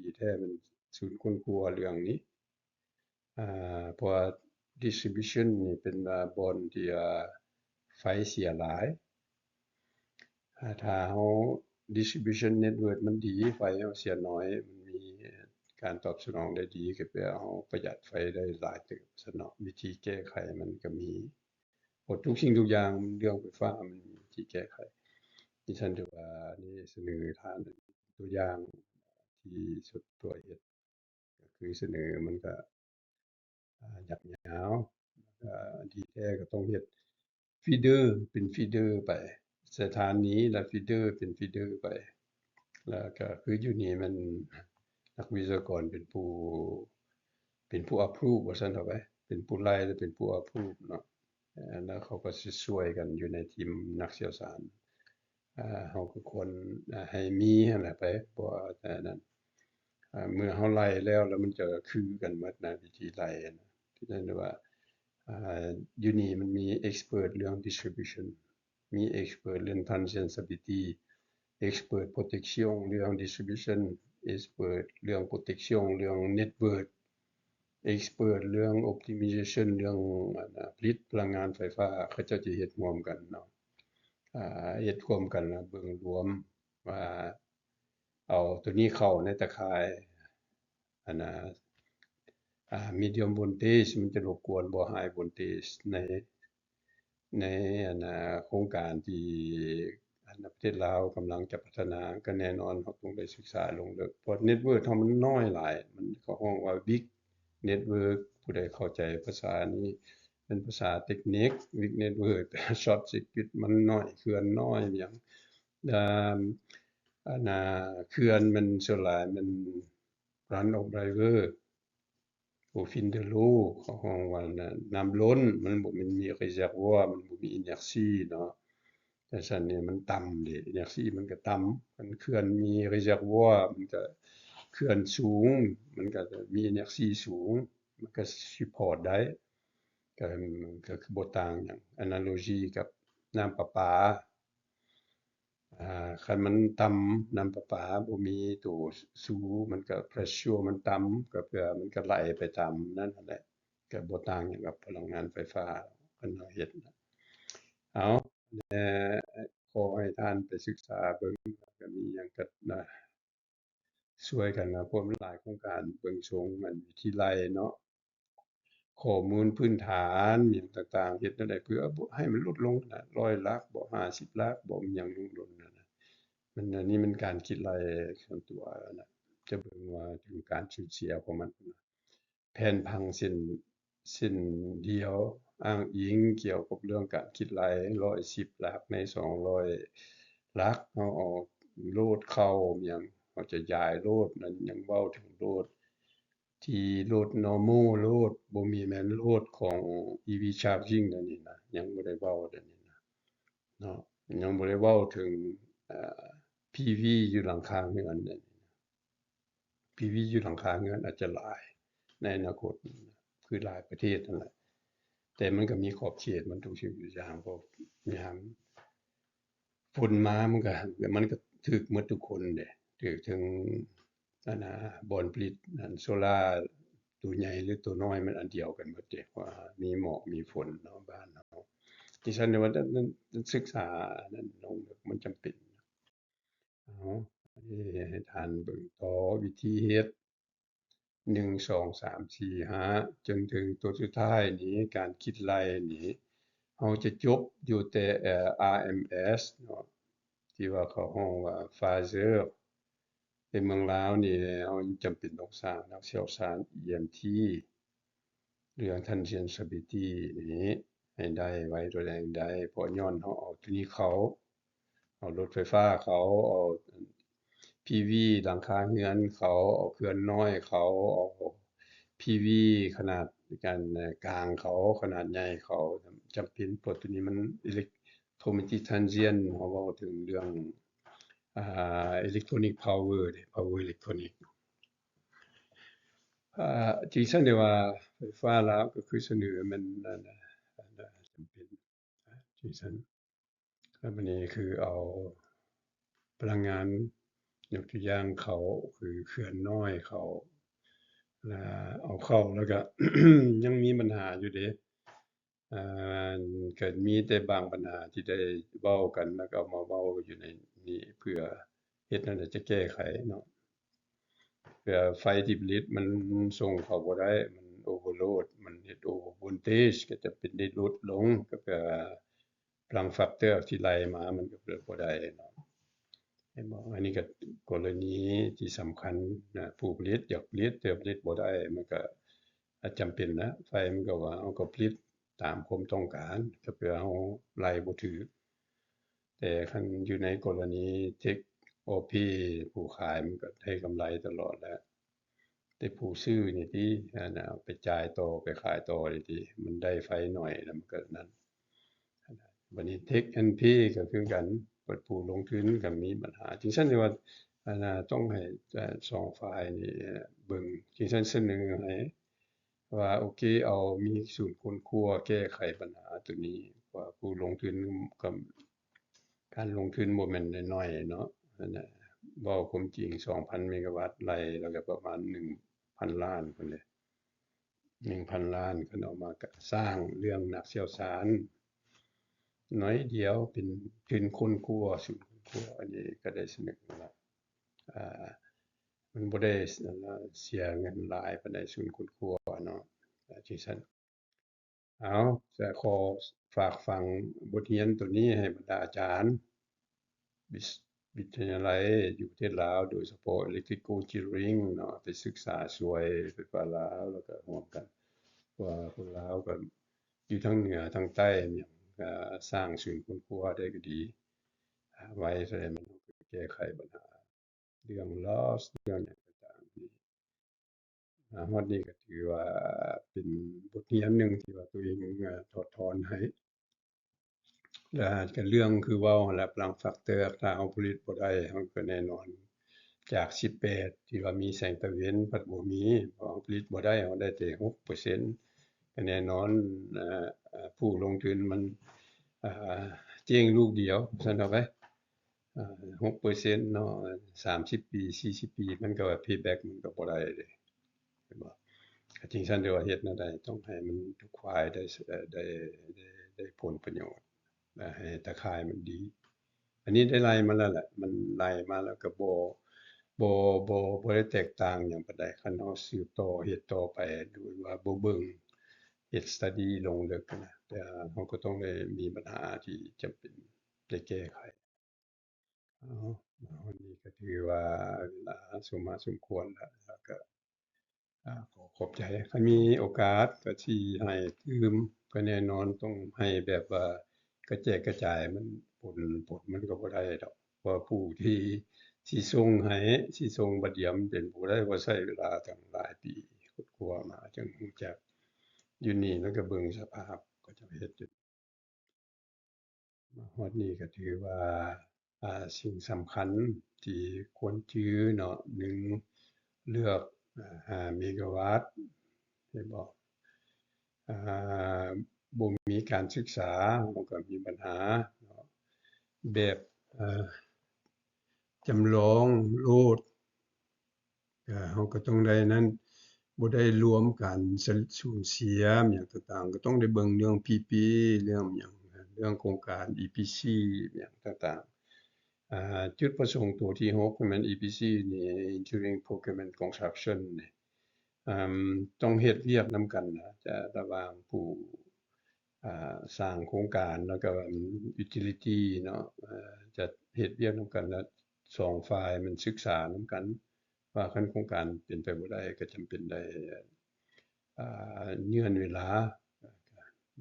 ດີແທ້ ແມ່ນສູນຄົ້ນຄວ້າເລື່ອງນີ້ ອາ ເພາະວ່າ distribution ນີ້ເປັນວ່າບ່ອນທີ່ວ່າໄຟເສຍຫຼາຍ ອາ ຖ້າເຮົາ distribution network ມັນດີ ໄຟເຮົາເສຍໜ້ອຍ ມັນມີການຕອບສະໜອງໄດ້ດີ ກໍແປວ່າເຮົາປະຢັດໄຟໄດ້ຫຼາຍເຕີບຊັ້ນເນາະ ວິທີແກ້ໄຂມັນກໍມີ ເພາະທຸກສິ່ງທຸກຢ່າງເລື່ອງໄຟຟ້າມັນມີວິທີແກ້ໄຂ ດິສັນຖືວ່ານີ້ສະເໜີທ່ານຕົວຢ່າງທີ່ສຸດຕົວເຮັດ ກໍຄືສະເໜີມັນກໍ ອາ ຍາກຍາວ ອາ ດີແທ້ກໍຕ້ອງເຮັດ feeder ເປັນ feeder ໄປ ສະຖານນີ ແລະ feeder ເປັນ feeder ໄປ ແລ້ວກໍຄືຢູ່ນີ້ແມ່ນນັກວິສະວະກອນເປັນຜູ້ ເປັນຜູ້ approve ວ່າຊັ້ນເຖາະໄປ ເປັນຜູ້ໄລ່ ແລະ ເປັນຜູ້ approve ເນາະ ແລ້ວເຂົາກໍຊິຊ່ວຍກັນຢູ່ໃນທີມນັກຊ່ຽວຊານ ເຮົາກໍຄວນໃຫ້ມີຫັ້ນແຫຼະໄປ ເພາະວ່າອັນນັ້ນ ເມື່ອເຮົາໄລ່ແລ້ວ ແລ້ວມັນຈະຄືກັນໝົດນະ ວິທີໄລ່ນະ ຄືນັ້ນວ່າ ອາ ຢູ່ນີ້ມັນມີ expert ເລື່ອງ distribution ມີ expert ເລື່ອງ transient stability expert protection ເລື່ອງ distribution expert ເລື່ອງ protection ເລື່ອງ network expert ເລື່ອງ optimization ເລື່ອງ ອາ ຜະລິດພະລັງງານໄຟຟ້າ ເຂົາເຈົ້າຈະເຮັດຮ່ວມກັນເນາະ ອາ ເຮັດຮ່ວມກັນ ເບິ່ງລວມວ່າ ເອົາໂຕນີ້ເຂົ້າໃນຕາຂ່າຍ ອັນນ່າ ອ່າ medium voltage ມັນຈະລົບກວນບໍ່ high voltage ໃນ ໃນອັນນ່າ ໂຄງການທີ່ອັນນ່າ ປະເທດລາວກຳລັງຈະພັດທະນາ ກໍແນ່ນອນເຮົາຕ້ອງໄດ້ສຶກສາລົງເລິກ ເພາະ network ເຮົາມັນນ້ອຍຫຼາຍ ມັນ ເຂົາຮ້ອງວ່າ weak network ຜູ້ໃດເຂົ້າໃຈພາສານີ້ ເປັນພາສາເຕັກນິກ weak network short circuit ມັນນ້ອຍ ເຂື່ອນນ້ອຍ ຫຍັງ ແລະ ອັນນ່າ ເຂື່ອນມັນສ່ວນຫຼາຍມັນ run of river ໂອຟິນເດີໂລ ເຂົາຮ້ອງວ່ານ້ຳ ນ້ຳລົ້ນ ມັນບໍ່ແມ່ນມີ reservoir ມັນບໍ່ມີ inertie ເນາະ ຈັ່ງຊັ້ນນີ້ມັນຕ່ຳເດ້ inertie ມັນກໍຕ່ຳ ຄັນເຂື່ອນມີ reservoir ມັນກໍ ເຂື່ອນສູງ ມັນກໍມີ inertie ສູງ ມັນກໍ support ໄດ້ ກໍ ກໍຄືບໍ່ຕ່າງຫຍັງ analogy ກັບນ້ຳປະປາ. ອ່າ ຄັນມັນຕ່ຳ ນ້ຳປະປາບໍ່ມີໂຕຊູ ມັນກໍ pressure ມັນຕ່ຳ ກໍເພື່ອມັນກໍໄຫຼໄປຕາມນັ້ນຫັ້ນແຫຼະ ກໍບໍ່ຕ່າງຫຍັງກັບພະລັງງານໄຟຟ້າ ຄັນເຮົາເຮັດນະ. ເອົາ ແລະ ຂໍໃຫ້ທ່ານໄປສຶກສາເບິ່ງ ກໍມີຫຍັງກໍນະ ຊ່ວຍກັນນະ ເພາະມັນຫຼາຍໂຄງການເບິ່ງຊົງ ອັນວິທີໄລ່ເນາະ ຂໍ້ມູນພື້ນຖານຫຍັງຕ່າງໆ ເຮັດແນວໃດເພື່ອບໍ່ໃຫ້ມັນຫຼຸດລົງນະ ຮ້ອຍຫຼັກບໍ ຫ້າສິບຫຼັກບໍ ຫຍັງລົງໆ ນັ້ນນະ ມັນ ອັນນີ້ມັນການຄິດໄລ່ສ່ວນຕົວນະ ຈະເບິ່ງວ່າເຖິງການສູນເສຍຂອງມັນ ແຜ່ນຜັງເສັ້ນ ເສັ້ນດຽວ ອ້າງອີງກ່ຽວກັບເລື່ອງການຄິດໄລ່ ຮ້ອຍສິບຫຼັກໃນສອງຮ້ອຍຫຼັກ ເຮົາເອົາໂຫຼດເຂົ້າຫຍັງ ເຮົາຈະຢາຍໂຫຼດນັ້ນ ຍັງເວົ້າເຖິງໂຫຼດທີ່ໂຫຼດ normal load ບໍ່ມີແມ່ນໂຫຼດຂອງ EV charging ອັນນີ້ນະ ຍັງບໍ່ໄດ້ເວົ້າອັນນີ້ນະ ເນາະ ຍັງບໍ່ໄດ້ເວົ້າເຖິງ ເອີ PV ຢູ່ຫຼັງຄາເຮືອນ PV ຢູ່ຫຼັງຄາເຮືອນອາດຈະຫຼາຍໃນອະນາຄົດ ຄືຫຼາຍປະເທດຫັ້ນແຫຼະ ແຕ່ມັນກໍມີຂອບເຂດ ມັນທຸກສິ່ງທຸກຢ່າງ ເພາະຍາມຝົນມາ ມັນກໍ ມັນກໍຖືກໝົດທຸກຄົນເດ້ ຖືກເຖິງ ອັນນ່າ ບ່ອນຜະລິດ ອັນໂຊລາ ໂຕໃຫຍ່ ຫຼື ໂຕນ້ອຍ ມັນອັນດຽວກັນໝົດເດ້ ເພາະວ່າມີໝອກມີຝົນເນາະ ບ້ານເຮົາ ດິສັນວ່າ ສຶກສານັ້ນ ມັນຈຳເປັນ. ເອົາ ໃຫ້ທ່ານເບິ່ງຕໍ່ວິທີເຮັດ ໜຶ່ງ ສອງ ສາມ ສີ່ ຫ້າ ຈົນເຖິງຕົວສຸດທ້າຍນີ້ ການຄິດໄລ່ນີ້ ເຮົາຈະຈົບຢູ່ແຕ່ ເອີ RMS ເນາະ ທີ່ວ່າເຂົາຮ້ອງວ່າ Phaser ໃນເມືອງລາວນີ້ ເຮົາຈຳເປັນຕ້ອງສ້າງນັກຊ່ຽວຊານ EMT ເລື່ອງ transient stability ນີ້ໃຫ້ໄດ້ ໄວຕົວໃດໃຫ້ໄດ້ ເພາະຍ້ອນເຮົາເອົາຕົວນີ້ເຂົ້າ ເອົາລົດໄຟຟ້າເຂົ້າ ເອົາ PV ຫຼັງຄາເຮືອນເຂົ້າ ເອົາເຂື່ອນນ້ອຍເຂົ້າ ເອົາ PV ຂະໜາດກາງເຂົ້າ ຂະໜາດໃຫຍ່ເຂົ້າ ຈຳເປັນ ເພາະຕົວນີ້ມັນ electromagnetics transient ເຮົາເວົ້າເຖິງເລື່ອງ ອ່າ electronic power ເດ້ power electronic ອ່າ ຈິງຊັ້ນໄດ້ວ່າ ໄຟຟ້າລາວກໍຄືສະເໜີແມ່ນ ອັນ ອັນ ອັນ ຈຳເປັນ ຈັ່ງຊັ້ນ ແລ້ວບັດນີ້ຄືເອົາພະລັງງານ ຍົກຕົວຢ່າງເຂົາ ຄືເຂື່ອນນ້ອຍເຂົາ ແລ້ວເອົາເຂົ້າ ແລ້ວກະຍັງມີບັນຫາຢູ່ເດ້ ອ່າ ກະມີແຕ່ບາງບັນຫາທີ່ໄດ້ເວົ້າກັນ ແລ້ວກະເອົາມາເວົ້າຢູ່ໃນນີ້ ເພື່ອເຮັດແນວໃດຈະແກ້ໄຂເນາະ ເພື່ອໄຟທີ່ຜະລິດມັນສົ່ງເຂົ້າບໍ່ໄດ້ ມັນ overload ມັນເຮັດ over voltage ກໍຈຳເປັນໄດ້ຫຼຸດລົງ ກໍເພື່ອພະລັງ factor ທີ່ໄລ່ມາ ມັນກໍເລີຍບໍ່ໄດ້ເນາະ ເຫັນບໍ່? ອັນນີ້ກໍກໍລະນີທີ່ສຳຄັນນະ ຜູ້ຜະລິດຢາກຜະລິດ ແຕ່ຜະລິດບໍ່ໄດ້ ມັນກໍ ອາດຈຳເປັນນະ ໄຟມັນກໍວ່າ ເຮົາກໍຜະລິດຕາມຄວາມຕ້ອງການ ກໍແປວ່າເຮົາໄລ່ບໍ່ຖືກ ແຕ່ຄັນຢູ່ໃນກໍລະນີ take or pay ຜູ້ຂາຍມັນກໍໄດ້ກຳໄລຕະຫຼອດແຫຼະ ແຕ່ຜູ້ຊື້ນີ້ຕິ ອັນນ່າ ໄປຈ່າຍຕໍ່ ໄປຂາຍຕໍ່ນີ້ຕິ ມັນໄດ້ໄຟໜ້ອຍ ແລ້ວມັນກໍນັ້ນ. ບັດນີ້ take and pay ກໍຄືກັນ ເປີດຜູ້ລົງທຶນກໍມີບັນຫາ ຈັ່ງຊັ້ນທີ່ວ່າ ອັນນ່າ ຕ້ອງໃຫ້ ເອີ ສອງຝ່າຍນີ້ເບິ່ງ ຈຶ່ງຊັ້ນສະເໜີໃຫ້ວ່າ ໂອເຄ ເອົາມີສູນຄົ້ນຄວ້າແກ້ໄຂບັນຫາໂຕນີ້ ວ່າຜູ້ລົງທຶນກໍ ການລົງທຶນບໍ່ແມ່ນນ້ອຍໆເນາະ ອັນນ່າ ເວົ້າຄວາມຈິງ ສອງພັນເມກາວັດໄລ່ ແລ້ວກໍປະມານໜຶ່ງພັນລ້ານພຸ້ນເດ້. ໜຶ່ງພັນລ້ານ ຄັນເອົາມາກະສ້າງເລື່ອງນັກຊ່ຽວຊານໜ້ອຍດຽວ ເປັນທຶນຄົ້ນຄວ້າ ສູນຄົ້ນຄວ້າ ອັນນີ້ກະໄດ້ສະເໜີແລ້ວ ອາ ບໍ່ໄດ້ເສຍເງິນຫຼາຍປານໃດ ສູນຄົ້ນຄວ້າເນາະ ຈັ່ງຊັ້ນ. ເອົາ ຈະຂໍຝາກຝັງບົດຮຽນໂຕນີ້ໃຫ້ບັນດາອາຈານ ວິ ວິທະຍາໄລຢູ່ປະເທດລາວ ໂດຍສະເພາະ Electrical Engineering ເນາະ ໄປສຶກສາຊ່ວຍໄຟຟ້າລາວ ແລ້ວກໍຮ່ວມກັນ ເພາະວ່າຄົນລາວກໍຢູ່ທັງເໜືອທັງໃຕ້ ຫຍັງ ກໍສ້າງສູນຄົ້ນຄວ້າໄດ້ກໍດີ ໄວເທົ່າໃດມັນກໍແກ້ໄຂບັນຫາເລື່ອງ loss ເລື່ອງຫຍັງກໍຕາມນີ້ ອາ ຮອດນີ້ກໍຖືວ່າເປັນບົດຮຽນໜຶ່ງທີ່ວ່າຕົວເອງ ອາ ຖອດຖອນໃຫ້ ແລະ ກໍເລື່ອງຄືເວົ້າຫັ້ນແຫຼະ ພະລັງແຟັກເຕີ ຖ້າເຮົາຜະລິດບໍ່ໄດ້ ເຮົາກໍແນ່ນອນ ຈາກສິບແປດທີ່ວ່າມີແສງຕາເວັນ ພັດບໍ່ມີ ເພາະເຮົາຜະລິດບໍ່ໄດ້ ເຮົາໄດ້ແຕ່ຫົກເປີເຊັນ ກໍແນ່ນອນ ອາ ອາ ຜູ້ລົງທຶນມັນ ອາ ເຈັ້ງລູກດຽວ ວ່າຊັ້ນເຖາະໄປ. ອາ ຫົກເປີເຊັນເນາະ ສາມສິບປີ ສີ່ສິບປີ ມັນກໍວ່າ payback ມັນກໍບໍ່ໄດ້ເດ້ ເຫັນບໍ່? ກໍຈຶ່ງຊັ້ນ ແຕ່ວ່າເຮັດແນວໃດຕ້ອງໃຫ້ມັນທຸກຝ່າຍໄດ້ ໄດ້ ໄດ້ ໄດ້ຜົນປະໂຫຍດ ແລະ ໃຫ້ຕາຂ່າຍມັນດີ. ອັນນີ້ໄດ້ໄລ່ມາແລ້ວແຫຼະ ມັນໄລ່ມາແລ້ວກໍບໍ່ ບໍ່ ບໍ່ ບໍ່ໄດ້ແຕກຕ່າງຫຍັງປານໃດ ຄັນເຮົາສືບຕໍ່ເຮັດຕໍ່ໄປ ໂດຍວ່າບໍ່ເບິ່ງ ເຮັດ study ລົງເລິກນະ ແຕ່ເຮົາກໍຕ້ອງໄດ້ມີບັນຫາທີ່ຈຳເປັນໄດ້ແກ້ໄຂ. ເອົາ ມາຮອດນີ້ກໍຖືວ່າເວລາສົມມາສົມຄວນແລ້ວ ແລ້ວກໍ ອາ ຂໍຂອບໃຈ. ຄັນມີໂອກາດກໍຊິໃຫ້ຕື່ມ ກໍແນ່ນອນຕ້ອງໃຫ້ແບບວ່າກະແຈກກະຈາຍມັນ ຜົນ ຜົນມັນກໍບໍ່ໄດ້ດອກ ເພາະວ່າຜູ້ທີ່ຊິສົ່ງໃຫ້ ຊິສົ່ງບາດດຽວມັນເປັນບໍ່ໄດ້ ເພາະໃຊ້ເວລາຕັ້ງຫຼາຍປີຄົ້ນຄວ້າມາຈຶ່ງຮູ້ຈັກ. ຢູ່ນີ້ລະກະເບິ່ງສະພາບເຂົາເຈົ້າເຮັດຢູ່. ມາຮອດນີ້ກໍຖືວ່າ ອາ ສິ່ງສຳຄັນທີ່ຄວນຈື່ເນາະ ໜຶ່ງ ເລືອກ ອາ ຫ້າເມກາວັດ ເຫັນບໍ່? ອາ ບໍ່ມີການສຶກສາ ເຮົາກໍມີບັນຫາເນາະ ແບບ ອາ ຈຳລອງໂຫຼດ ເຮົາກໍຕ້ອງໄດ້ນັ້ນ ບໍ່ໄດ້ລວມການສະ ສູນເສຍຫຍັງຕ່າງໆ ກໍຕ້ອງໄດ້ເບິ່ງເລື່ອງ PPE ເລື່ອງຫຍັງ ເລື່ອງໂຄງການ EPC ຫຍັງຕ່າງໆ. ອາ ຈຸດປະສົງໂຕທີຫົກ ແມ່ນ EPC ນີ້ Engineering Procurement Construction ນີ້ ອາ ຕ້ອງເຮັດວຽກນຳກັນນະ ຈະລະຫວ່າງຜູ້ ອາ ສ້າງໂຄງການ ແລ້ວກໍ Utility ເນາະ ອາ ຈະເຮັດວຽກນຳກັນ ແລະ ສອງຝ່າຍມັນສຶກສານຳກັນ ວ່າຄັນໂຄງການເປັນໄປບໍ່ໄດ້ ກໍຈຳເປັນໄດ້ ອາ ເລື່ອນເວລາ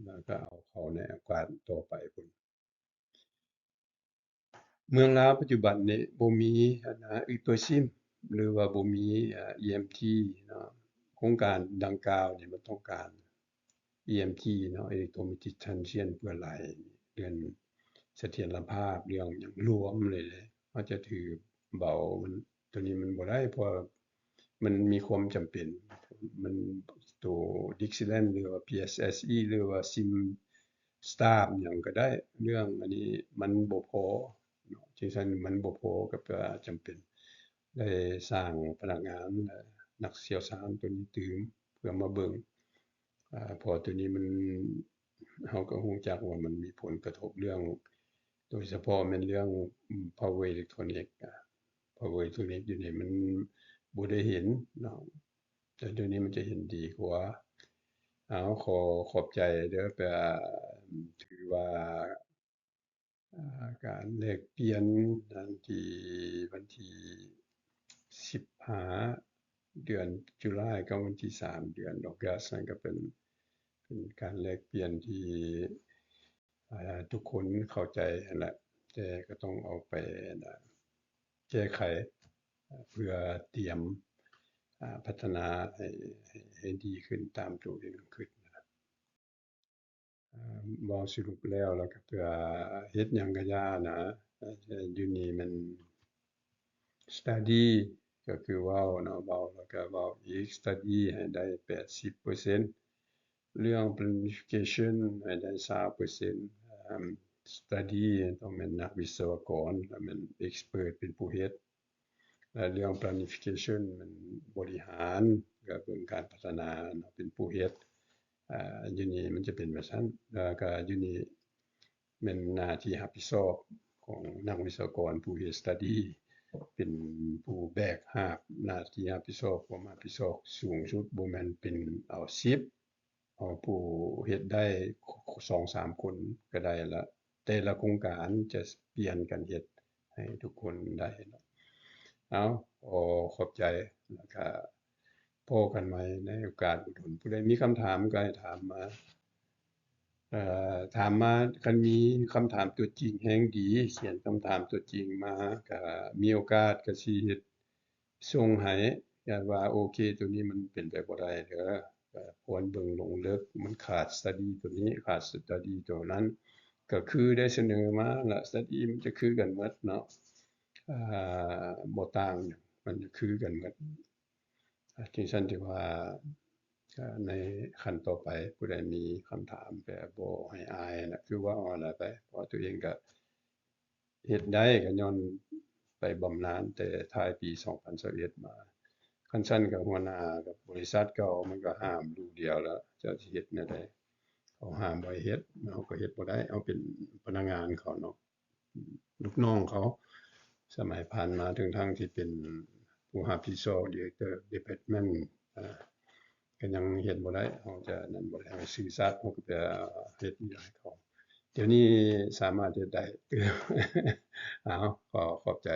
ແລ້ວກໍເອົາເຂົ້າໃນໂອກາດຕໍ່ໄປພຸ້ນ. ເມືອງລາວປັດຈຸບັນນີ້ບໍ່ມີອັນນາ Irpur Shim ຫຼືວ່າບໍ່ມີ ອາ EMT ເນາະ ໂຄງການດັ່ງກ່າວນີ້ມັນຕ້ອງການ EMT ເນາະ Electromagnetic Transient ເພື່ອໄລ່ເລື່ອນສະຖຽນລະພາບ ເລື່ອງຫຍັງລວມເລີຍເດ້ ເຮົາຈະຖືເບົາ ມັນ ໂຕນີ້ມັນບໍ່ໄດ້ ເພາະວ່າມັນມີຄວາມຈຳເປັນ ມັນໂຕ Dixieland ຫຼືວ່າ PSSE ຫຼືວ່າ Shim Staff ຫຍັງກໍໄດ້ ເລື່ອງອັນນີ້ມັນບໍ່ພໍເນາະ ຈັ່ງຊັ້ນມັນບໍ່ພໍ ກໍແປວ່າຈຳເປັນໄດ້ສ້າງພະນັກງານ ແລະ ນັກຊ່ຽວຊານໂຕນີ້ຕື່ມ ເພື່ອມາເບິ່ງ ອາ ເພາະໂຕນີ້ມັນ ເຮົາກໍຮູ້ຈັກວ່າມັນມີຜົນກະທົບເລື່ອງ ໂດຍສະເພາະແມ່ນເລື່ອງ ອາ power electronic ອາ power electronic ຢູ່ນີ້ມັນບໍ່ໄດ້ເຫັນເນາະ ແຕ່ດຽວນີ້ມັນຈະເຫັນດີກວ່າ. ເອົາ ຂໍຂອບໃຈເດີ ແປ ຖືວ່າ ອາ ການແລກປ່ຽນອັນທີ່ ວັນທີສິບຫ້າ ເດືອນຈຸລາຍ ກັບວັນທີສາມ ເດືອນອອກກັສ ນັ້ນກໍເປັນ ເປັນການແລກປ່ຽນທີ່ ອາ ທຸກຄົນເຂົ້າໃຈຫັ້ນແຫຼະ ແຕ່ກໍຕ້ອງເອົາໄປ ອາ ແກ້ໄຂ ເພື່ອຕຽມ ອາ ພັດທະນາໃຫ້ ໃຫ້ ໃຫ້ດີຂຶ້ນຕາມໂຕເອງຄິດນະ. ເວົ້າສະຫຼຸບແລ້ວ ແລ້ວກໍເພື່ອເຮັດຫຍັງກະຢ່ານະ ຢູ່ນີ້ແມ່ນ study ກໍຄືເວົ້າເນາະ ເວົ້າແລ້ວກໍເວົ້າອີກ study ໃຫ້ໄດ້ແປດສິບເປີເຊັນ ເລື່ອງ planification ໃຫ້ໄດ້ຊາວເປີເຊັນ study ຕ້ອງແມ່ນນັກວິສະວະກອນ ຕ້ອງແມ່ນ expert ເປັນຜູ້ເຮັດ ແລະ ເລື່ອງ planification ແມ່ນບໍລິຫານ ກໍເບິ່ງການພັດທະນາເນາະ ເປັນຜູ້ເຮັດ ອາ ຢູ່ນີ້ມັນຈະເປັນແບບຊັ້ນ ແລ້ວກໍຢູ່ນີ້ແມ່ນໜ້າທີ່ຮັບຜິດຊອບຂອງນັກວິສະວະກອນຜູ້ເຮັດ study ເປັນຜູ້ແບກຫາບໜ້າທີ່ຮັບຜິດຊອບ ຄວາມຮັບຜິດຊອບສູງສຸດ ບໍ່ແມ່ນເປັນເອົາສິບ ເອົາຜູ້ເຮັດໄດ້ສອງສາມຄົນກໍໄດ້ລະ ແຕ່ລະໂຄງການຈະປ່ຽນກັນເຮັດໃຫ້ທຸກຄົນໄດ້ເນາະ. ເອົາ ຂໍຂອບໃຈ ແລ້ວກະພໍ້ກັນໃໝ່ໃນໂອກາດບໍ່ດົນ. ຜູ້ໃດມີຄຳຖາມກໍໃຫ້ຖາມມາ ເອີ ຖາມມາ ຄັນມີຄຳຖາມຕົວຈິງແຮງດີ ຂຽນຄຳຖາມຕົວຈິງມາ ກໍມີໂອກາດກໍຊິເຮັດ ສົ່ງໃຫ້ ຢ້ານວ່າ ໂອເຄ ໂຕນີ້ມັນເປັນໄປບໍ່ໄດ້ເດີ ກໍຄວນເບິ່ງລົງເລິກ ມັນຂາດສະຕະດີໂຕນີ້ ຂາດສະຕະດີໂຕນັ້ນ ກໍຄືໄດ້ສະເໜີມາລະ ສະຕະດີມັນຈະຄືກັນໝົດເນາະ ອາ ບໍ່ຕ່າງຫຍັງ ມັນຈະຄືກັນໝົດ. ອາ ຈັ່ງຊັ້ນຖືວ່າ ອາ ໃນຂັ້ນຕໍ່ໄປ ຜູ້ໃດມີຄຳຖາມ ກໍບໍ່ໃຫ້ອາຍນະ ຄືເວົ້າຫັ້ນລະໄປ ເພາະວ່າຕົວເອງກໍ ເຮັດໄດ້ກໍຍ້ອນໄປບຳນານແຕ່ທ້າຍປີສອງພັນຊາວເອັດມາ. ຄັນຊັ້ນກໍຫົວໜ້າກັບບໍລິສັດເກົ່າມັນກໍຫ້າມລູກດຽວແລ້ວ ເຈົ້າຊິເຮັດແນວໃດ? ເຂົາຫ້າມບໍ່ໃຫ້ເຮັດ ເຮົາກໍເຮັດບໍ່ໄດ້ ເຮົາເປັນພະນັກງານເຂົາເນາະ ລູກນ້ອງເຂົາ. ສະໄໝຜ່ານມາ ທັງໆທີ່ເປັນຜູ້ຮັບຜິດຊອບ director department ອາ ກໍຍັງເຮັດບໍ່ໄດ້ ເຮົາຈະນັ້ນບໍ່ໄດ້ ເຮົາຊື່ສັດ ເຮົາກໍໄປເຮັດວຽກໃຫ້ເຂົາ. ດຽວນີ້ສາມາດເຮັດໄດ້. ເອົາ ຂໍຂອບໃຈ.